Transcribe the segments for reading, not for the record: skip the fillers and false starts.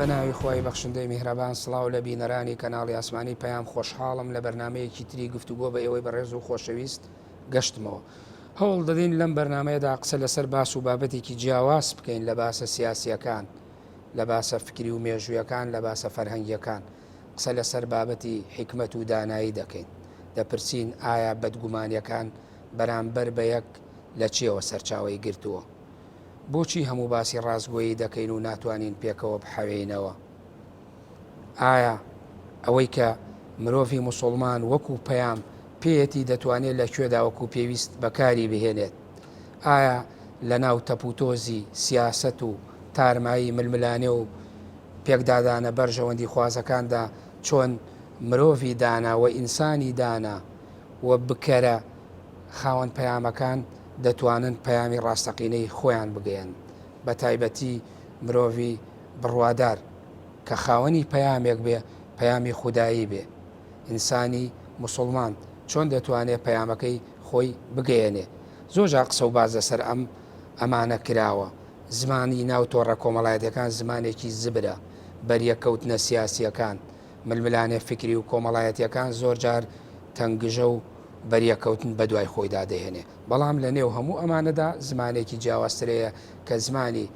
ناوی خوای بەخشندەی میهرەبان سڵاو لە بینەرانی کەناڵی ئاسمانی پەیام خۆشحاڵم لە بەرنامەیەکی تری گفتوگۆ بە ئێوەی بەڕێز و خۆشەویست گەشتمەوە. هەوڵ دەدەین لەم بەرنامەیەدا قسە لەسەر باس و بابەتێکی جیاواز بکەین لە باسە سیاسییەکان، لە باسە فکری و مێژوویەکان، لە باسە فەرهەنگییەکان. قسە لەسەر بابەتی حیکمەت و دانایی دەکەین. دەپرسین ئایا بەدگومانییەکان بەرامبەر بە یەک لە چییەوە سەرچاوەی گرتووە؟ بۆچی هەموو باسی ڕاستگۆیی دەکەین و ناتوانین پێکەوە بحەوێینەوە؟ ئایا ئەوەی کە مرۆڤی موسوڵمان وەکو پەیام پێیەتی دەتوانێت لە کوێدا وەکو پێویست بەکاری بهێنێت؟ ئایا لە ناو تەپوتۆزی سیاسەت و تارمایی ململانێ و پێکدادانە بەرژەوەندیخوازەکاندا چۆن مرۆڤی دانا و ئینسانی دانا و بکەرە خاوەن پەیامەکان دەتوانن پەیامی ڕاستەقینەی خۆیان بگەیەنن بەتایبەتی مرۆڤی بڕوادار کە خاوەنی پەیامێک بێ پەیامی خودایی بێ ئینسانی موسوڵمان چۆن دەتوانێ پەیامەکەی خۆی بگەیەنێ زۆر جار قسە و باس لەسەر ئەم ئەمانە کراوە زمانی ناو تۆڕە کۆمەڵایەتیەکان زمانێکی زبرە بەریەککەوتنە سیاسیەکان ململانێ فیکری و کۆمەڵایەتیەکان زۆر جار تەنگژە و بەریەککەوتن بەدوای خۆیدا دەهێنێ بەڵام لەنێو هەموو ئەمانەدا زمانێکی جیاوازترەیە کە زمانی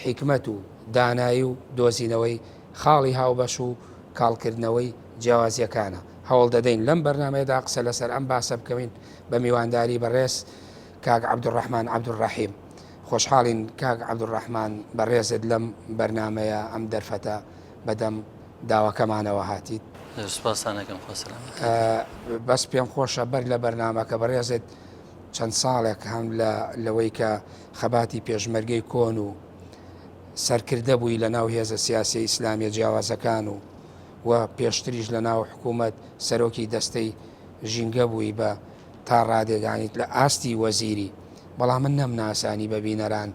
حیکمەت و دانایی و دۆزینەوەی خاڵی هاوبەش و کاڵکردنەوەی جیاوازییەکانە. هەوڵدەدەین لەم بەرنامەیەدا قسە لەسەر ئەم باسە بکەین بە میوانداری بەڕێز کاک عەبدولڕەحمان عەبدولڕەحیم. خۆشحاڵین کاک عەبدولڕەحمان بەڕێزت لەم بەرنامەیە ئەم دەرفەتە بەدەم داواکەمانەوە هاتیت. زۆر سوپاستان ئەکەم خوا سەلامەتت کات. بەس پێم خۆشە بەر لە بەرنامەکە بەڕێزت چەند ساڵێک هەم لە لەوەی کە خەباتی پێشمەرگەی کۆن و سەرکردە بووی لە ناو هێزە سیاسیە ئیسلامیە جیاوازەکان و و پێشتریش لە ناو حکوومەت سەرۆکی دەستەی ژینگە بووی بە تا ڕادێگانیت لە ئاستی وەزیری بەڵام من نەمناسانی بە بینەران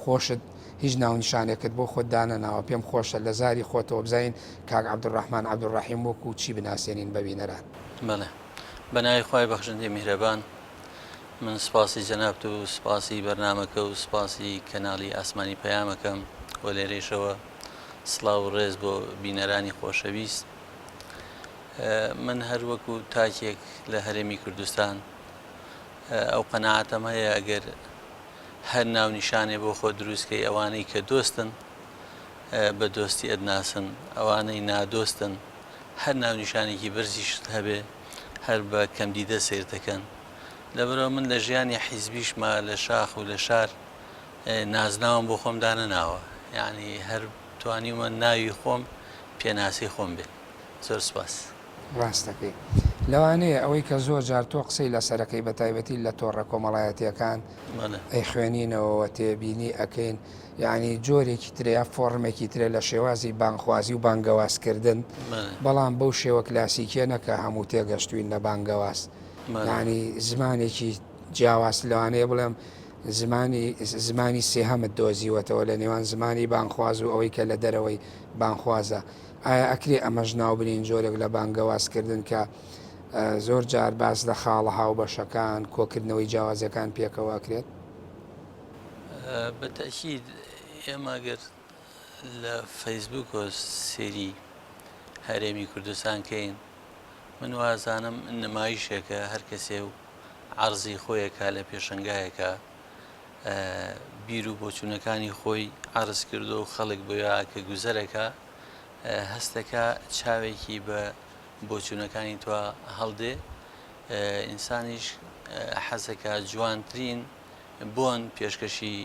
خۆشت هیچ ناونیشانێکت بۆ خۆت دانەناوە پێم خۆشە لە زاری خۆتەوە بزانین کاک عەبدولڕەحمان عەبدولڕەحیم وەکوو چی بناسێنین بە بینەران. بەڵێ بە ناوی خوای بەخشندەی میهرەبان من سپاسی جەنابت و سپاسی بەرنامەکە و سپاسی کەناڵی ئاسمانی پەیام ئەکەم و لێرەیشەوە سڵاو و ڕێز بۆ بینەرانی خۆشەویست من هەر وەکو تاکێک لە هەرێمی کوردستان ئەو قەناعەتەم هەیە ئەگەر هەر ناونیشانێ بۆ خۆ دروستکەی ئەوانەی کە دۆستن بە دۆستی ئەتناسن ئەوانەی نادۆستن هەر ناونیشانێکی بەرزیشت هەبێ هەر بە کەمدیدە سەیر دەکەن لەبەرئەوە من لە ژیانی حیزبیشما لە شاخ و لە شار نازناوم بۆ خۆم دانەناوە یانی هەر توانیومە ناوی خۆم پێناسەی خۆم بێ زۆر سپاس. ڕاست دەکەی. لەوانەیە ئەوەی کە زۆر جار تۆ قسەی لەسەر ئەکەی بەتایبەتی لە تۆڕە کۆمەڵایەتیەکان ئەیخوێنینەوە و تێبینی ئەکەین یانی جۆرێکی ترە یا فۆڕمێکی ترە لە شێوازی بانگخوازی و بانگەواز کردن بەڵام بەو شێوە کلاسیکیە نە کە هەموو تێگەشتوین لە بانگەواز یانی زمانێکی جیاواز لەوانەیە بڵێم زمانی زمانی سێهەمت دۆزیوەتەوە لە نێوان زمانی بانگخواز و ئەوەی کە لە دەرەوەی بانگخوازە ئایا ئەکرێ ئەمەش ناو بنێین جۆرێک لە بانگەواز کردن کە زۆر جار باس لە خاڵە هاوبەشەکان، کۆکردنەوەی جیاوازیەکان پێکەوە ئەکرێت؟ بە تەئکید ئێمە گەر لە فەیسبووکەوە سەیری هەرێمی کوردستان کەین من وازانم نمایشێکە هەر کەسێ و عەرزی خۆیەکە لە پێشەنگایەکە بیر و بۆچوونەکانی خۆی عەرز کردو و خەڵک بۆیا کە گوزەرەکە هەستەکە چاوێکی بە بۆچوونەکانی تۆ هەڵدێ ئینسانیش حەزەکە جوانترین بۆن پێشکەشی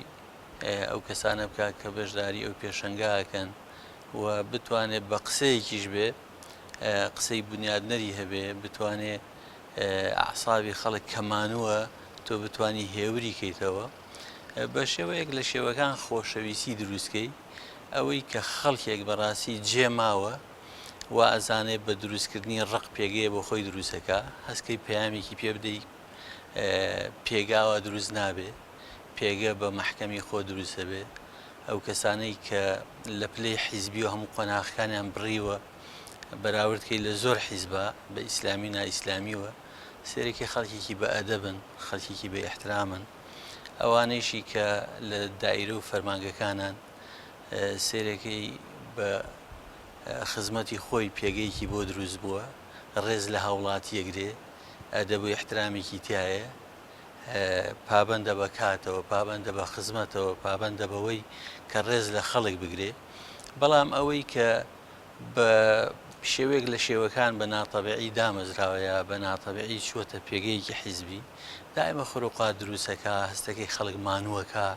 ئەو کەسانە بکا کە بەشداری ئەو پێشەنگا ئەکەن و بتوانێ بە قسەیەکیش بێ قسەی بونیادنەری هەبێ بتوانێ ئەعسابی خەڵک کە مانووە تۆ بتانی هێوری کەیتەوە بە شێوەیەک لە شێوەکان خۆشەویستی دروستکەی ئەوەی کە خەڵکێک بەڕاستی جێ ماوە وا ئەزانێ بە دروستکردنی ڕق پێگەیە بۆ خۆی دروستەکە هەستکەی پەیامێکی پێ بدەی پێگاوە دروست نابێ پێگە بە مەحکەمی خۆ دروست دەبێ ئەو کەسانەی کە لە پلەی حیزبی و هەموو قۆناغەکانیان بڕیوە بەراورد کەی لە زۆر حیزبا بە ئیسلامی و نائیسلامیوە سێرەکی خەڵکێکی بە ئەدەبن خەڵکێکی بە ئیحترامن ئەوانەیشی کە لە دایرە و فەرمانگەکانان. سێرەکەی بە خزمەتی خۆی پێگەیەکی بۆ دروست بووە، ڕێز لە هاوڵاتی ئەگرێ، ئەدەب و ئیحترامێکی تیایە، پابەندە بە کاتەوە، پابەندە بە خزمەتەوە، پابەندە بەوەی کە ڕێز لە خەڵک بگرێ. بەڵام ئەوەی کە بە شێوەیەک لە شێوەکان بە ناتەبیعی دامەزراوە یا بە ناتەبیعی چووەتە پێگەیەکی حیزبی، دائیمە خروقات دروست ئەکا، هەستەکەی خەڵک مانوو ئەکا،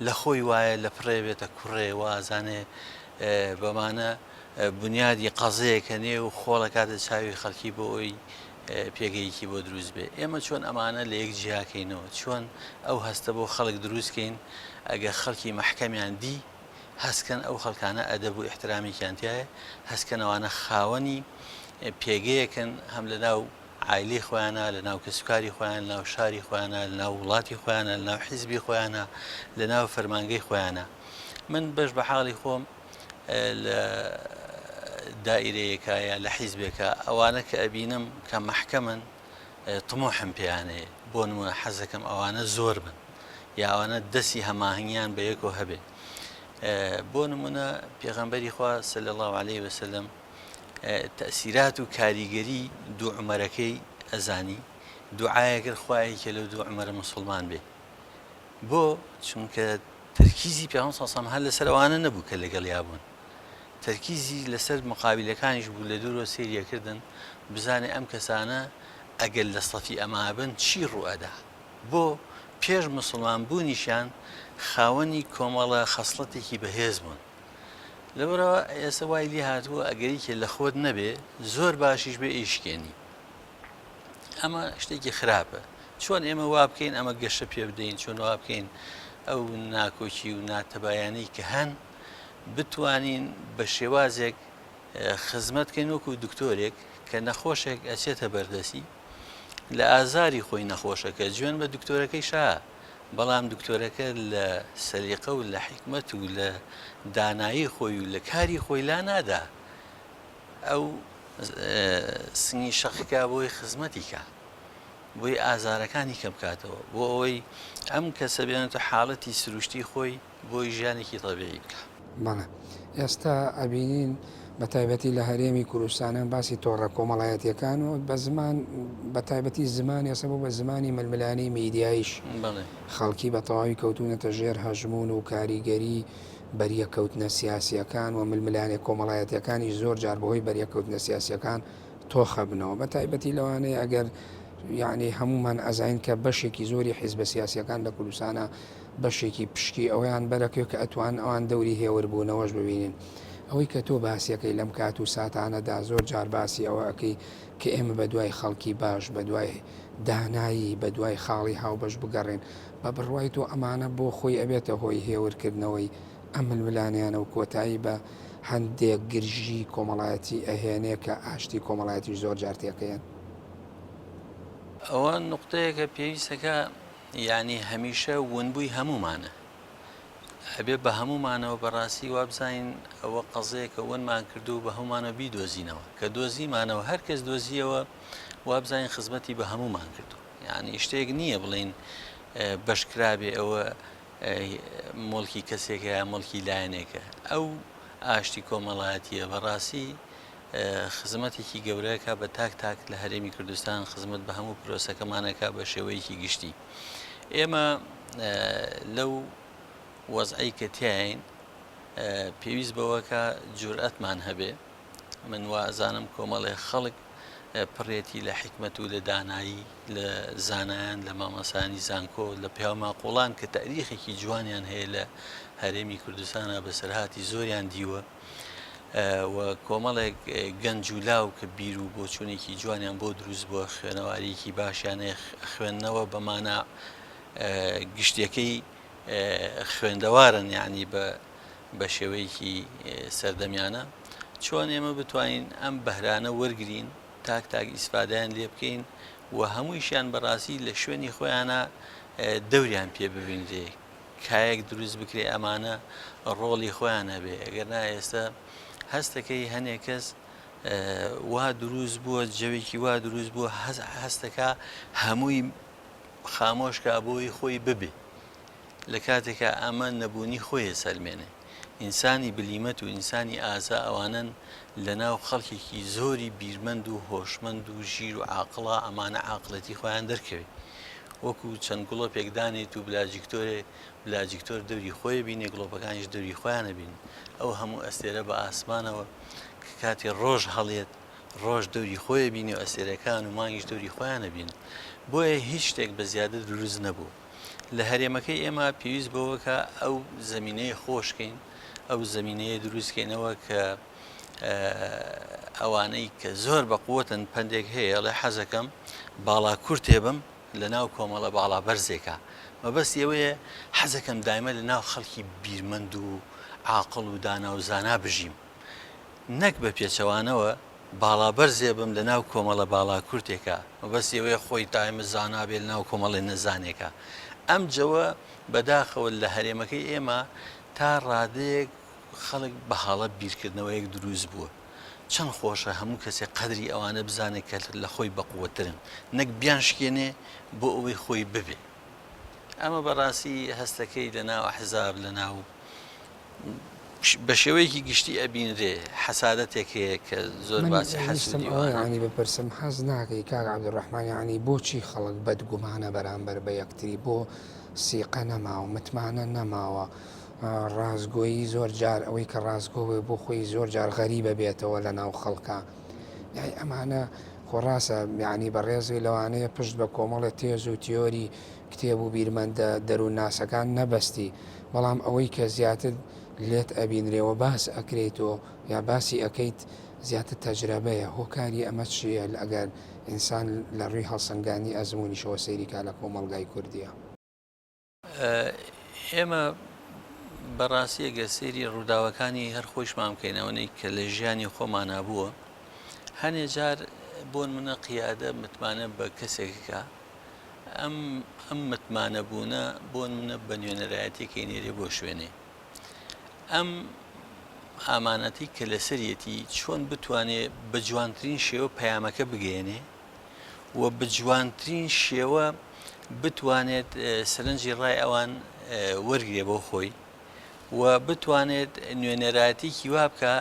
لە خۆی وایە لە پڕێ بێتە کوڕێ، وا ئەزانێ بەمانە بونیادی قەزەیەکە نێ و خۆڵ ئەکاتە چاوی خەڵکی بۆ ئەوی پێگەیەکی بۆ دروست بێ. ئێمە چۆن ئەمانە لە یەک جیاکەینەوە؟ چۆن ئەو هەستە بۆ خەڵک دروست کەین ئەگەر خەڵکی مەحکەمیان دی هەست کەن ئەو خەڵکانە ئەدەب و ئیحترامێکیان تیایە، هەست کەن ئەوانە خاوەنی پێگەیەکن هەم لە ناو عایلەی خۆیانا، لە ناو کەسوکاری خۆیان، لە ناو شاری خۆیانا، لە ناو وڵاتی خۆیانا، لە ناو حیزبی خۆیانا، لە ناو فەرمانگەی خۆیانا. من بەش بە حاڵی خۆم لە دائیرەیەکا یا لە حیزبێکا ئەوانە کە ئەبینم کە مەحکەمن تموحم پێیان هەیە. بۆ نموونە حەزەکەم ئەوانە زۆر بن یا ئەوانە دەستی هەماهەنگیان بە یەکەوە هەبێ. بۆ نموونە پێغەمبەری خوا صلی اللە علیه وسلم تەئسیرات و کاریگەری دوو عومەرەکەی ئەزانی دوعایە کرد خوا یەکێ لەو دوو عومەرە موسڵمان بێ بۆ چونکە تەرکیزی پێغەمبەر صلی اللە علیه و سلم هەر لەسەر ئەوانە نەبوو کە لەگەڵیا بوون تەرکیزی لەسەر مقابلەکانیش بوو لە دوورەوە سەیری ئەکردن بزانێ ئەم کەسانە ئەگەر لە سەفی ئەما بن چی ڕوو ئەدا بۆ پێش موسڵمان بوونیشیان خاوەنی کۆمەڵە خەسڵەتێکی بەهێز بوون لەبەرئەوە ئێستا وای لێ هاتووە ئەگەر یەکێ لە خۆت نەبێ زۆر باشیش بێ ئەیشکێنی ئەمە شتێکی خراپە چۆن ئێمە وا بکەین ئەمە گەشە پێ بدەین چۆن وا بکەین ئەو ناکۆکی و ناتەبایانەی کە هەن بتوانین بە شێوازێک خزمەت کەین وەکو دکتۆرێک کە نەخۆشێک ئەچێتە بەردەسی لە ئازاری خۆی نەخۆشەکە جوێن بە دکتۆرەکەی شا بەڵام دکتۆرەکە لە سەلیقە و لە حیکمەت و لە دانایی خۆی و لە کاری خۆی لا نادا ئەو سنگی شەقکا بۆی خزمەتی کا بۆی ئازارەکانی کەم بکاتەوە بۆ ئەوەی ئەم کەسە بێنێتە حاڵەتی سروشتی خۆی بۆی ژیانێکی تەبیعی بکا. بەڵێ ئێستا ئەبینین بە تایبەتی لە هەرێمی کوردستانە باسی تۆڕە کۆمەڵایەتیەکان و بە زمان بە تایبەتی زمان ئێستا بۆ بە زمانی ململانێی میدیاییش خەڵکی بە تەواوی کەوتوونەتە ژێر هەژموون و کاریگەری بەریەککەوتنە سیاسیەکان و ململانێ کۆمەڵایەتیەکانیش زۆر جار بەهۆی بەریەککەوتنە سیاسیەکان تۆخەبنەوە بە تایبەتی لەوانەیە ئەگەر یعنی هەمومان ئەزانین کە بەشێکی زۆری حیزبە سیاسیەکان لە کوردستانە بەشێکی پشکی ئەوەیان بەرەکەوێت کە ئەتوان ئەوان دەوری هێوربوونەوەش ببینن. ئەوەی کە تۆ باسیەکەی لەم کات و ساتانەدا زۆر جار باسی ئەوە ئەکەی کە ئێمە بە دوای خەڵکی باش، بە دوای دانایی، بە دوای خاڵی هاوبەش بگەڕێن. بە بڕوای تۆ ئەمانە بۆ خۆی ئەبێتە هۆی هێورکردنەوەی ئەم ململانێیانە و کۆتایی بە هەندێک گرژی کۆمەڵایەتی ئەهێنێ کە ئاشتی کۆمەڵایەتیش زۆر جار تێکەیەن؟ ئەوە نوقتەیەکە پێویستەکە یانی هەمیشە ونبووی هەموومانە ئەبێ بە هەموومانەوە بەڕاستی وابزانین ئەوە قەزەیەکە ونمان کردو بە هەموومانەوە بیدۆزینەوە کە دۆزیمانەوە هەر کەس دۆزیەوە وابزانین خزمەتی بە هەموومان کردو یعنی شتێک نییە بڵین بەشکرابێ ئەوە مڵکی کەسێکە یا مڵکی لایەنێکە ئەو ئاشتی کۆمەڵایەتیە بەڕاستی خزمەتێکی گەورەکە بە تاک تاک لە هەرێمی کوردستان خزمەت بە هەموو پرۆسەکەمانەکە بە شێوەیەکی گشتی ئێمە لەو وەزعەی کە تیاین پێویست بەوەکە جورئەتمان هەبێ من وازانم کۆمەڵێ خەڵک پڕێتی لە حیکمەت و لە دانایی لە زانایان لە مامەسانی زانکۆ لە پیاوماقوڵان کە تاریخێکی جوانیان هەیە لە هەرێمی کوردستانە بەسەرهاتی زۆریان دیوە و کۆمەڵێک گەنج و لاو کە بیر و بۆچوونێکی جوانیان بۆ دروست بووە، خوێنەوارییەکی باشیان هەیە، خوێندنەوە بە مانا گشتیەکەی خوێندەوارن یعنی بە بە شێوەیەکی سەردەمیانە چۆن ئێمە بتوانین ئەم بەهرانە وەرگین تاک تاک ئیسفادەیان لێ بکەین و هەموویشیان بەڕاستی لە شوێنی خۆیانە دەوریان پێ ببینرێ کایەک دروست بکرێ ئەمانە ڕۆڵی خۆیان هەبێ ئەگەر نا ئێستا هەستەکەی هەنێک کەس وا دروست بووە جەوێکی وا دروست بووە هەستەکە هەمووی خامۆشکە بۆی خۆی ببێ لە کاتێکا ئەمە نەبوونی خۆی سەلمێنێ. ئینسانی بلیمەت و ئینسانی ئازا ئەوانەن لەناو خەڵکێکی زۆری بیرمەند و هۆشمەند و ژیر و عاقڵا ئەمانە عاقڵێتی خۆیان دەرکەوێ وەکو چەند گوڵۆپێک دانێیت و بلاجیکتۆرێ بلاجیکتۆر دەوری خۆی بینێ گڵۆپەکانیش دەوری خۆیان ئەبینن ئەو هەموو ئەستێرە بە ئاسمانەوە کە کاتێ ڕۆژ هەڵێت ڕۆژ دەوری خۆی ئەبینێ و ئەستێرەکان و مانگیش دەوری خۆیان ئەبینن بۆیە هیچ شتێک بە زیادە دروست نەبوو. لە هەرێمەکەی ئێمە پێویست بەوەکە ئەو زەمینەیە خۆشکەین ئەو زەمینەیە دروستکەینەوە کە ئەوانەی کە زۆر بە قوتن پندێک هەیە ئەڵێ حەزەکەم باڵا کورتێ بم لە ناو کۆمەڵە باڵا بەرزێکە مەبەستی ئەوەیە حەزەکەم دایمە لە ناو خەڵکی بیرمەند و عاقڵ و دانا و زانا بژیم نەک بە پێچەوانەوە باڵا بەرزێ بم لە ناو کۆمەڵە باڵا کورتێکا، مەبەستی ئەوەیە خۆی دایمە زانا بێ لە ناو کۆمەڵێ نەزانێکا. ئەم جەوە بەداخەوە لە هەرێمەکەی ئێمە تا ڕادەیەک خەڵک بە هەڵە بیرکردنەوەیەک دروست بووە. چەند خۆشە هەموو کەسێک قەدری ئەوانە بزانێ کە لە خۆی بەقوەتترن، نەک بیانشکێنێ بۆ ئەوەی خۆی ببێ. ئەمە بەڕاستی هەستەکەی لە ناو ئەحزاب، لە ناو بە شێوەیەکی گشتی ئەبینرێ حەسادەتێک هەیە کە زۆر من باسی ویستم حەسوودی ئەوە وانە. یەعنی بپرسم حەز ناکەی کاک عەبدولڕەحمان یەعنی بۆچی خەڵک بەدگومانە بەرامبەر بە یەکتری بۆ سیقە نەماوە متمانە نەماوە ڕاستگۆیی زۆر جار ئەوەی کە ڕاستگۆ بێ بۆ خۆی زۆر جار غەریبە بێتەوە لە ناو خەڵکا یەعنی ئەمانە خۆ ڕاستە یەعنی بەڕێزی لەوانەیە پشت بە کۆمەڵێ تێز و تیۆری کتێب و بیرمەندە دەروونناسەکان نەبەستی بەڵام ئەوەی کە زیاتر لێت ئەبینرێ و باس ئەکرێیت و یا باسی ئەکەیت زیاتر تەجرەبەیە، هۆکاری ئەمە چییە ئەگەر ئینسان لە ڕووی هەڵسەنگاندنی ئەزموونیشەوە سەیری کا لە کۆمەڵگای کوردییا؟ ئێمە بەڕاستی ئەگەر سەیری ڕووداوەکانی هەر خۆیشمان بکەین ئەوەنەی کە لە ژیانی خۆمانا بووە هەنێ جار بۆ نمونە قیادە متمانە بە کەسێکەکە ئەم ئەم متمانە بوونە بۆ نمونە بە نوێنەرایەتیەک ئەینێرێ بۆ شوێنێ ئەم ئامانەتی کە لەسەریەتی چۆن بتوانێ بە جوانترین شێوە پەیامەکە بگەیەنێ و بە جوانترین شێوە بتوانێت سەرنجی ڕای ئەوان وەرگێ بۆ خۆی و بتوانێت نوێنەرایەتێکی وا بکە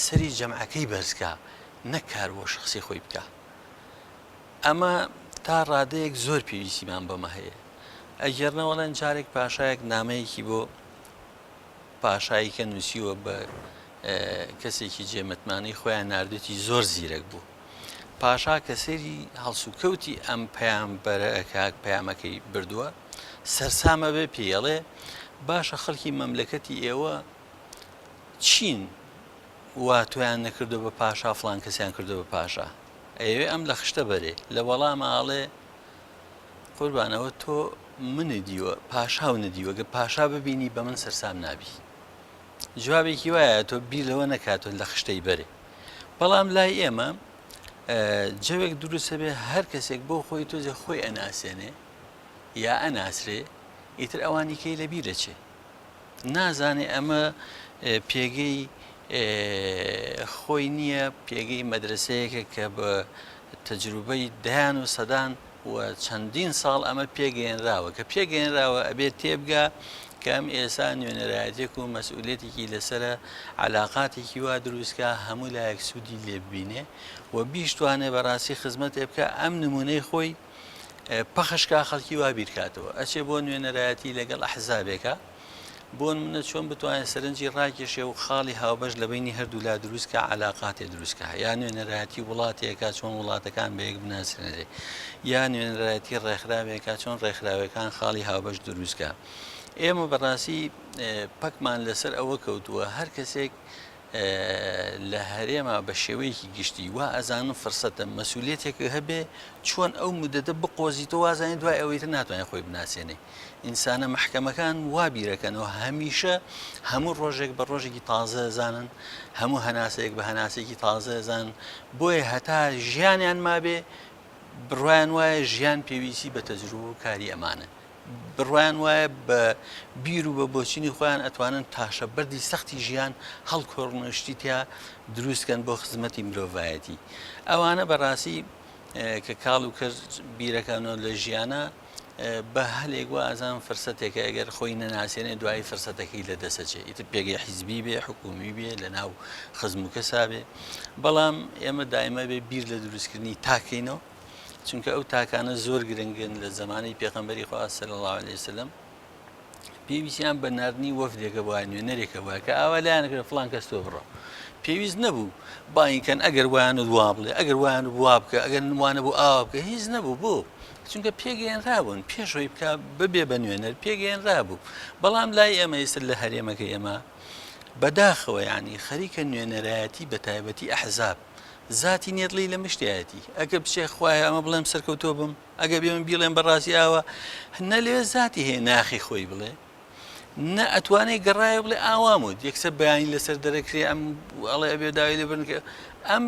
سەری جەمعەکەی بەرزکە نەک کار بۆ شخصی خۆی بکە ئەمە تا ڕادەیەک زۆر پێویستیمان بەمە هەیە. ئەگێڕنەوە ئەڵێن جارێک پاشایەک نامەیەکی بۆ پاشایکە نووسیوە بە کەسێکی جێ متمانەی خۆیان ناردێتی زۆر زیرەک بوو. پاشا کە سەیری هەڵسوکەوتی ئەم پەیامبەرە کە پەیامەکەی بردووە سەرسامە بێ پێی ئەڵێ باشە خەڵکی مەملەکەتی ئێوە چین وا تۆیان نەکردو بە پاشا فڵان کەسیان کردو بە پاشا ئەیەوێ ئەم لە خشتە بەرێ لە وەڵاما ئەڵێ قوربان ئەوە تۆ منت دیوە پاشاو نەدیوە گە پاشا ببینی بە من سەرسام نابی جوابێکی وایە تۆ بیر لەوە نەکاتۆ لە خشتەی بەرێ بەڵام لای ئێمە جەوێک دروستە بێ هەر کەسێک بۆ خۆی تۆزێ خۆی ئەناسێنێ یا ئەناسرێ ئیتر ئەوانی کەی لە بیرەچێ نازانێ ئەمە پێگەی خۆی نییە، پێگەی مەدرەسەیەکە کە بە تەجروبەی دەیان و سەدان و چەندین ساڵ ئەمە پێگەیەنراوە، کە پێگەیەنراوە ئەبێ تێبگا کە ئەم ئێسا نوێنەرایەتێک و مەسئولیەتێکی لەسەرە عەلاقاتێکی وا دروستکا هەموو لایەک سوودی لێ ببینێ و بیشتوانێ بەڕاستی خزمەتێ بکا ئەم نموونەی خۆی پەخش کا خەڵکی وا بیرکاتەوە ئەچێ بۆ نوێنەرایەتی لەگەڵ ئەحزابێکا بۆ نمونە چۆن بتوانێت سەرنجی ڕاکێشێ و خاڵی هاوبەش لە بینی هەردوولا دروستکە علااقاتێ دروستکە یا نوێنەرایەتی وڵاتێکە چۆن وڵاتەکان بە یەک بناسرێنرێ یا نوێنەرایەتی ڕێکخراوێکە چۆن ڕێکخراوەکان خاڵی هاوبەش دروستکە ئێمە بەڕاستی پەکمان لەسەر ئەوە کەوتووە هەر کەسێک لە هەرێما بە شێوەیەکی گشتی وا ئەزانم فرسەتە مەسولیەتێک هەبێ چۆن ئەو مدەتە بقۆزیتەوە وازانێ دوای ئەوەی تر ناتوانێت خۆی بناسێنێ ئینسانە مەحکەمەکان وا بیرەکەنەوە هەمیشە هەموو ڕۆژێک بە ڕۆژێکی تازە زانن هەموو هەناسەیەک بە هەناسێکی تازە زان بۆیە هەتا ژیانیان مابێ بڕوایان وایە ژیان پێویستی بە تەجروبە و کاری ئەمانە بڕوایان وایە بە بیر و بە بۆچینی خۆیان ئەتوانن تاشە بەردی سەختی ژیان هەڵکۆڕن و شتی تیا دروست کەن بۆ خزمەتی مرۆڤایەتی. ئەوانە بەڕاستی کە کاڵ و کەر بیرەکەنەوە لە ژیانە. بە هەلێک وا ئەزانم فرسەتێکە ئەگەر خۆی نەناسێنێ دوایی فرسەتەکەی لە دەست ئەچێ ئیتر پێگەی حیزبی بێ حکوومی بێ لە ناو خزم و کەسا بێ بەڵام ئێمە دایمە بێ بیر لە دروستکردنی تاکەینەوە چونکە ئەو تاکانە زۆر گرنگن لە زمانی پێغەمبەری خوا صلی الله علیه وسلم پێویستیان بە ناردنی وەفدێکە بوایە نوێنەرێکە بوایە کە ئاوا لایان کرد فڵان کەس تۆ بڕۆ پێویست نەبوو بانگ کەن ئەگەر وایانت وا بڵێ ئەگەر وایان وا بکە ئەگەر وانە بوو ئاوا بکە هیچ نەبوو بۆ چونکە پێگەیەنرابوون پێش ئەوەی بکە ببێ بە نوێنەر پێگەیەنرابوو بەڵام لای ئێمە ئێستا لە هەرێمەکە ئێمە بەداخەوە یعنی خەریکە نوێنەرایەتی بە تایبەتی ئەحزاب زاتی نیەتڵی لە مشتایەتی ئەگە بچێ خوایە ئەمە بڵێم سەرکەوتۆ بم ئەگەر بێ من بیڵێم بەڕاستی ئاوا نە لەوێ زاتی هەیە ناخی خۆی بڵێ نە ئەتوانێ گەڕایە بڵێ ئاوام وت یەکسەر بەیانی لەسەر دەرەکرێ ئەم ئەڵێ ئەبێ داوای لێ بردن کە ئەم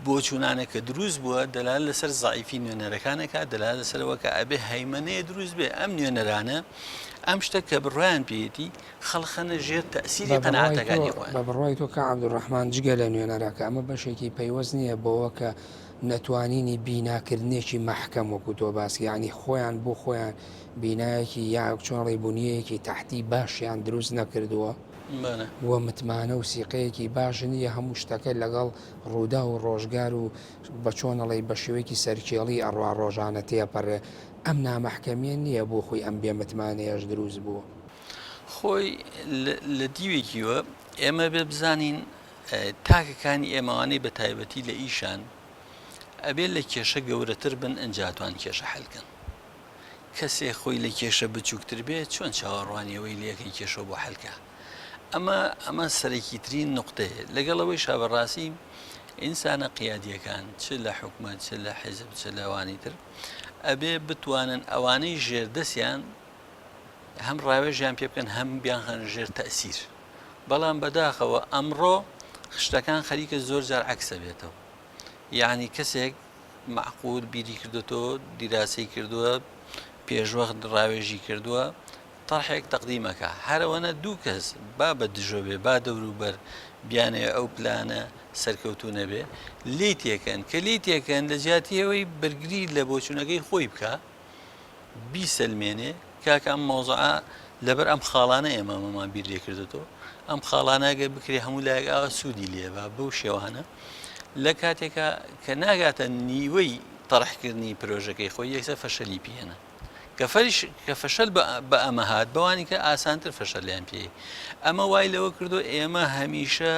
بۆچوونانە کە دروست بووە دەلال لەسەر زەعیفی نوێنەرەکانەکە دەلال لەسەرەوە کە ئەبێ هەیمەنەیە دروست بێ ئەم نوێنەرانە ئەم شتە کە بڕوایان پێیەتی خەڵخەنە ژێر تەئسیری قەناعەتەکانی خۆیان. بە بڕوای تۆ کاک عەبدولڕەحمان جگە لە نوێنەرەکە ئەمە بەشێکی پەیوەست نییە بەوە کە نەتوانینی بیناکردنێکی مەحکەم وەکو تۆ باس یانی خۆیان بۆ خۆیان بینایەکی یا چۆن ئەڵێی بونیەیەکی تەحتی باشیان دروست نەکردووە و متمانە و سیقەیەکی باش نییە هەموو شتەکە لەگەڵ ڕووداو و ڕۆژگار و بە چۆن ئەڵێی بە شێوەیەکی سەرکێڵی ئەڕوا ڕۆژانە تێپەڕێ ئەم نامەحکەمیە نییە بۆ خۆی ئەم بێ متمانەیەش دروست بووە. خۆی لە دیوێکیوە ئێمە بێ بزانین تاکەکانی ئێمەوانەی بە تایبەتی لە ئیشان ئەبێ لە کێشە گەورەتر بن ئنجا توان کێشە حەل کەن. کەسێ خۆی لە کێشە بچووکتر بێ چۆن چاوەڕوانی ئەوەی لێکەی کێشە بۆ حەل کا؟ ئەمە ئەمە سەرەکیترین نوقتەیە. لەگەڵ ئەوەیشا بەڕاستی ئینسانە قیادییەکان چ لە حکومەت چ لە حیزب چ لەوانی تر ئەبێ بتوانن ئەوانەی ژێردەستیان هەم ڕاوێژیان پێ بکەن هەم بیانخەنە ژێر تەئسیر. بەڵام بەداخەوە ئەمڕۆ شتەکان خەریکە زۆر جار عەکسە بێتەوە یەعنی کەسێک مەعقول بیری کردۆتەوە دیراسەی کردووە پێشوەخت ڕاوێژی کردووە تەرحێک تەقدیمەکە هەرەوەنە دوو کەس با بە دژۆ بێ با دەوروبەر بیانەوێ ئەو پلانە سەرکەوتوو نەبێ لێی تێکەن کە لێی تێکەن لە جیاتی ئەوەی بەرگری لە بۆچوونەکەی خۆی بکە بیسەلمێنێ کاکە ئەم مەوزوعە لەبەر ئەم خاڵانە ئێمە ئەمەمان بیر لێ کردۆتەوە ئەم خاڵانە گەر بکرێ هەموو لایەک ئاوا سوودی لێ با بەو شێوانە لە کاتێکا کە ناگاتە نیوەی تەرحکردنی پرۆژەکەی خۆی یەکسەر فەشەلی پێێنە کە فەریش کە فەشەل بە ئەمە هات بەوانی کە ئاسانتر فەشەلیان پێ ئەمە وای لەوە کردو ئێمە هەمیشە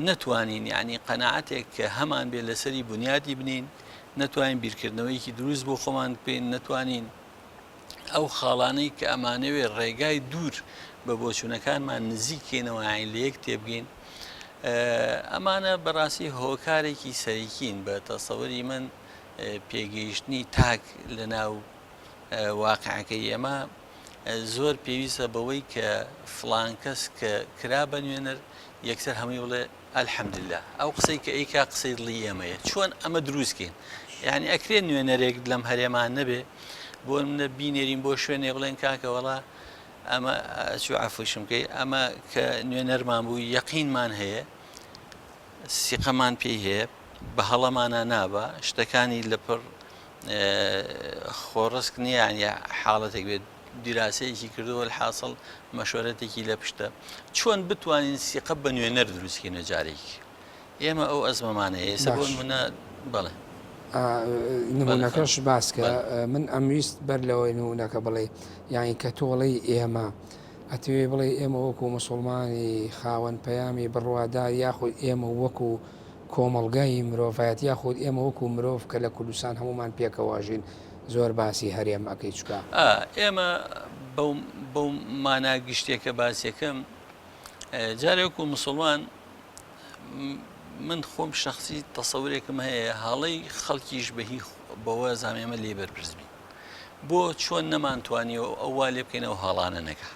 نەتوانین یعنی قەناعەتێک کە هەمان بێ لەسەری بنیادی بنین نەتوانین بیرکردنەوەیەکی دروست بۆ خۆمان بکەین، نەتوانین ئەو خاڵانەی کە ئەمانەوێ ڕێگای دوور بە بۆچوونەکانمان نزیک کەینەوە یانی لە یەک تێبگەین ئەمانە بەڕاستی هۆکارێکی سەرەکین بە تەسەوری من پێگەیشتنی تاک لە ناو واقعەکەی ئێمە زۆر پێویستە بەوەی کە فڵان کەس کە کرا بە نوێنەر یەکسەر هەمووی بڵێ الحمدللە ئەو قسەی کە ئەیکا قسەی دڵی ئێمەیە چۆن ئەمە دروست کەین یعنی ئەکرێ نوێنەرێک لەم هەرێمان نەبێ بۆ منە بینێرین بۆ شوێنێ بڵێن کاکە وەڵا ئەمە ئەچوو عەفویشم کەی ئەمە کە نوێنەرمان بوو یەقینمان هەیە سیقەمان پێی هەیە بە هەڵەمانە نابا شتەکانی لەپڕ خۆڕسک نییە یعنی حاڵەتێک بێت دیراسەیەکی کردووە الحاصل مەشوەرەتێکی لە پشتە چۆن بتوانین سیقە بە نوێنەر دروست کەینەوە جارێک ئێمە ئەو ئەزمەمان هەیە ئێستا بۆ نمونە بەڵێ نمونەکەش باس کە من ئەمویست بەر لەوەی نمونەکە بڵێ یانی کە تۆڵەی ئێمە ئەتەوێ بڵێ ئێمە وەکو مسلمانی خاوەن پەیامی بڕوادار یاخود ئێمە وەکو کۆمەڵگای مرۆڤایەتی یاخود ئێمە وەکو مرۆڤ کە لە کوردستان هەمومان پێکەوەژین زۆر باسی هەرێم ئەکەی چکا. ئا ئێمە بەو بەو مانا گشتیە کە باسیەکەم جارێ وەکو مسوڵمان من خۆم شەخسی تەسەورێکم هەیە هەڵەی خەڵکیش بە هی بەوە زام ئێمە لێ بەرپرس بین بۆ چۆن نەمانتوانیەوە ئەو وا لێ بکەینەوە هەڵانە نەکا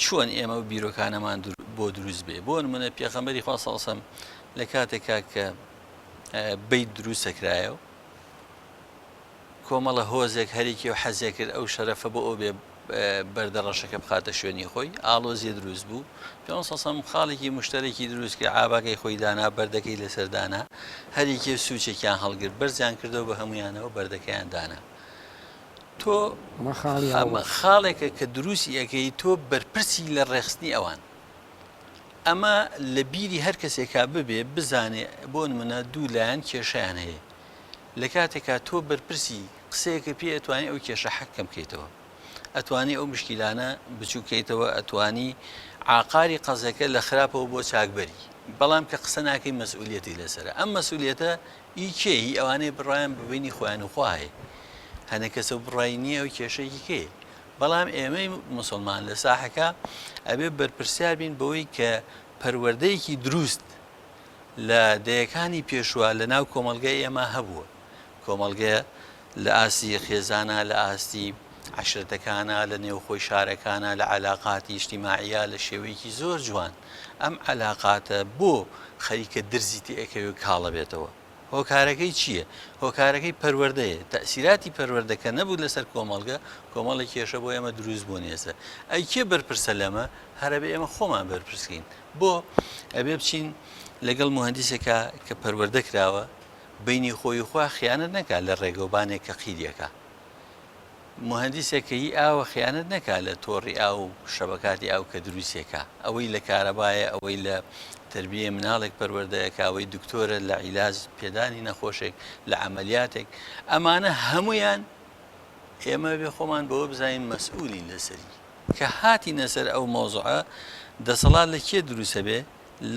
چۆن ئێمە و بیرۆکانەمان بۆ دروست بێ بۆ نمونە پێغەمبەری خوا سەڵسەم لە کاتێکا کە بیت دروستەکرایەوە کۆمەڵە هۆزێک هەریکێ و حەزێ کرد ئەو شەرەفە بۆ ئەو بێ بەردە ڕەشەکە بخاتە شوێنی خۆی، ئاڵۆزیە دروست بوو، پێغەمبەر صلی اللە علیە و سلم خاڵێکی موشتەرەکی دروست کرد، عاباکەی خۆی دانا، بەردەکەی لەسەر دانا، هەریکێ و سوچێکیان هەڵگرت، بەرزیان کردەوە بە هەموویانەوە بەردەکەیان دانا. تۆ ئەمە خاڵی ئەمە هاوبەش. خاڵێکە کە دروستی ئەکەی تۆ بەرپرسی لە ڕێکخستنی ئەوان. ئەمە لە بیری هەر کەسێکا ببێ بزانێ بۆ نمونە دوو لایەن کێشەیان هەیە لە کاتێکا تۆ بەرپرسی قسەیەکە پێ ئەتوانی ئەو کێشە حەک کەم کەیتەوە ئەتوانی ئەو مشکیلانە بچوک کەیتەوە ئەتوانی عاقاری قەزەکە لە خراپەوە بۆ چاک بەری بەڵام کە قسە ناکەی مەسئولیەتی لەسەرە ئەم مەسئولیەتە ئی کێ هی ئەوانەی بڕوایان بە بینی خۆیان و خوا هەیە هەنە کەسە و بڕای نییە و کێشەیەکی کەیە بەڵام ئێمەی موسڵمان لە ساحەکە ئەبێ بەرپرسیار بین بەوەی کە پەروەردەیەکی دروست لە دەیەکانی پێشوە لە ناو کۆمەڵگەی ئێمە هەبووە. کۆمەڵگە لە ئاستی خێزانە، لە ئاستی عەشرەتەکانە، لە نێوخۆی شارەکانە، لە عەلاقاتی ئیجتیماعیە لە شێوەیەکی زۆر جوان ئەم عەلاقاتە بۆ خەریکە درزی تێ ئەکەوێ و کاڵە بێتەوە. هۆکارەکەی چییە؟ هۆکارەکەی پەروەردەیە. تەئسیراتی پەروەردە کە نەبوو لەسەر کۆمەڵگە، کۆمەڵێک کێشە بۆ ئێمە دروست بوون ئێستا. ئەی کێ بەرپرسە لەمە؟ هەر ئەبێ ئێمە خۆمان بەرپرس کەین. بۆ؟ ئەبێ بچین لەگەڵ موهەندیسێکا کە پەروەردە کراوە، بەینی خۆی و خوا خیانەت نەکا لە ڕێگەوبانێک کە قیری ئەکا. موهەندیسێک کە هی ئاوە خیانەت نەکا لە تۆڕی ئاو و شەبەکاتی ئاو کە دروستی ئەکا. ئەوەی لە کارەبایە، ئەوەی لە تەربیەی مناڵێک پەروەردە ئەکا، ئەوەی دکتۆرە لە عیلاج پێدانی نەخۆشێک، لە عەمەلیاتێک، ئەمانە هەموویان ئێمە ئەبێ خۆمان بەوە بزانین مەسئولین لەسەری. کە هاتینە سەر ئەو مەوزوعە دەسەڵات لە کێ دروست ئەبێ؟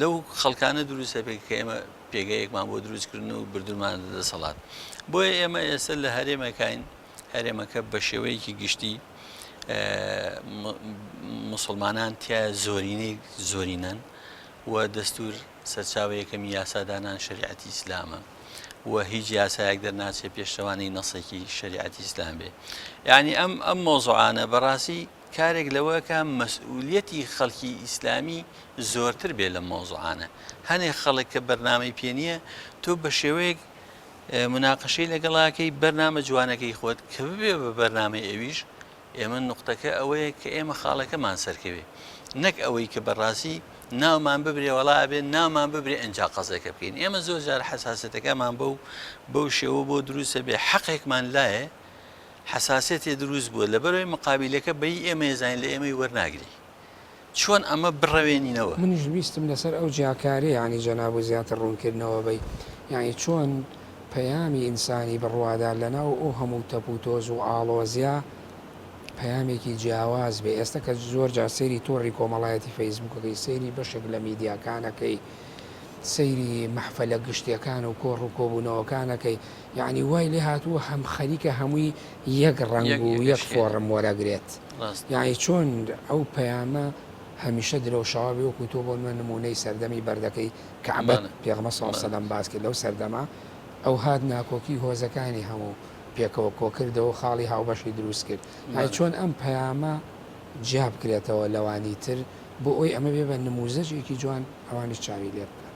لەو خەڵکانە دروست ئەبێ کە ئێمە پێگەیەکمان بۆ دروست کردن و بردومانە دەسەڵات. بۆیە ئێمە ئێستا لە هەرێمەکاین، هەرێمەکە بە شێوەیەکی گشتی موسڵمانان تیایە زۆرینەی زۆرینەن و دەستور سەرچاوە یەکەمی یاسادانان شەریعەتی ئیسلامە و هیچ یاسایەک دەرناچێت پێشەوانی نەسێکی شەریعەتی ئیسلام بێ یعنی ئەم ئەم مۆزوعانە بەڕاستی کارێک لەوەکە مەسئولیەتی خەڵکی ئیسلامی زۆرتر بێ لەم مۆزوعانە هەنێک خەڵک کە بەرنامەی پێ نییە تۆ بە شێوەیەک مناقەشەی لەگەڵاکەی بەرنامە جوانەکەی خۆت کە ببێ بە بەرنامەی ئەویش ئێمە نوقتەکە ئەوەیە کە ئێمە خاڵەکەمان سەرکەوێ نەک ئەوەی کە بەڕاستی ناومان ببرێ وەڵا ئەبێ ناومان ببرێ ئەنجا قەزێکە بکەین ئێمە زۆر جار حەساسەتەکەمان بەو بەو شێوە بۆ دروستە بێ حەقێکمان لایە حەساسێتێ دروست بووە لەبەرەوەی مقابلەکە بەی ئێمە زانین لە ئێمەی وەرناگری چۆن ئەمە بڕەوێنینەوە؟ منیش ویستم لەسەر ئەو جیاکاریە یانی جەنابو زیاتر ڕوونکردنەوە بەی یانی چۆن پەیامی ئینسانی بڕوادار لەناو ئەو هەموو تەپ و تۆز و ئاڵۆزیا پەیامێکی جیاواز بێ ئێستا کە زۆر جار سەیری تۆڕی کۆمەڵایەتی فەیسبووکەکەی سەیری بەشێک لە میدیاکانەکەی سەیری مەحفەلە گشتیەکان و کۆڕ و کۆبوونەوەکانەکەی یانی وای لێ هاتووە هەم خەریکە هەمووی یەک ڕەنگ و یەک فۆڕم وەرەگرێت یانی چۆن ئەو پەیامە هەمیشە درەوشاوە بێ وەکو تۆ بۆ نمونە نمونەی سەردەمی بەردەکەی کەعبەت پێغەمبەر صلی اللە علیە وسلم باس کرد لەو سەردەمە ئەو هات ناکۆکی هۆزەکانی هەموو پێکەوە کۆکردەوە و خاڵی هاوبەشی دروست کرد یانی چۆن ئەم پەیامە جیا بکرێتەوە لەوانی تر بۆ ئەوی ئەمە بێ بە نموزەجێکی جوان ئەوانیش چاوی لێ بکەن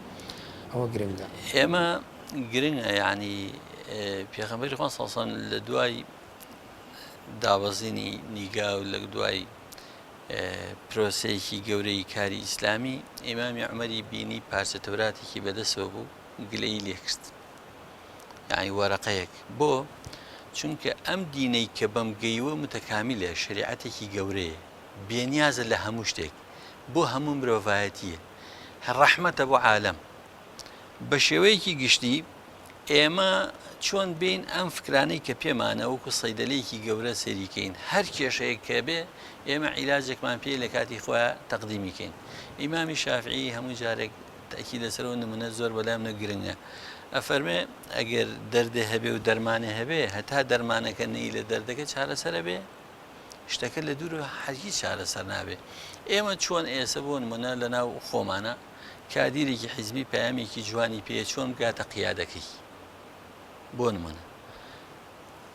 ئەوە گرنگە. ئێمە گرنگە یعنی پێغەمبەری خوا صلی اللە علیه و سلم لە دوای دابەزینی نیگا و لە دوای پرۆسەیەکی گەورەی کاری ئیسلامی ئیمامی عومەری بینی پارچە تەوراتێکی بەدەستەوە بوو گلەیی لێکرد یعنی وەرەقەیەک بۆ چونکە ئەم دینەی کە بەم گەیوە متەکامیلە شریعەتێکی گەورەیە بێنیازە لە هەموو شتێک بۆ هەموو مرۆڤایەتیە ڕەحمەتە بۆ عالەم بە شێوەیەکی گشتی ئێمە چۆن بین ئەم فکرانەی کە پێمانە وەکو سەیدەلەیەکی گەورە سەیری کەین هەر کێشەیەک کە بێ ئێمە عیلاجێکمان پێ لە کاتی خۆیان تەقدیمی کەین ئیمامی شافعی هەموو جارێک تەئکید لەسەر ئەو نمونە زۆر بەلای منە گرنگە ئەفەرمێ ئەگەر دەردێ هەبێ و دەرمانێ هەبێ هەتا دەرمانەکە نەی لە دەردەکە چارەسەرە بێ شتەکە لە دوورەوە هەرگیز چارەسەر نابێ ئێمە چۆن ئێسە بۆ نمونە لەناو خۆمانە کادیرێکی حیزبی پەیامێکی جوانی پێیە چۆن بگاتە قیادەکەی بۆ نمونە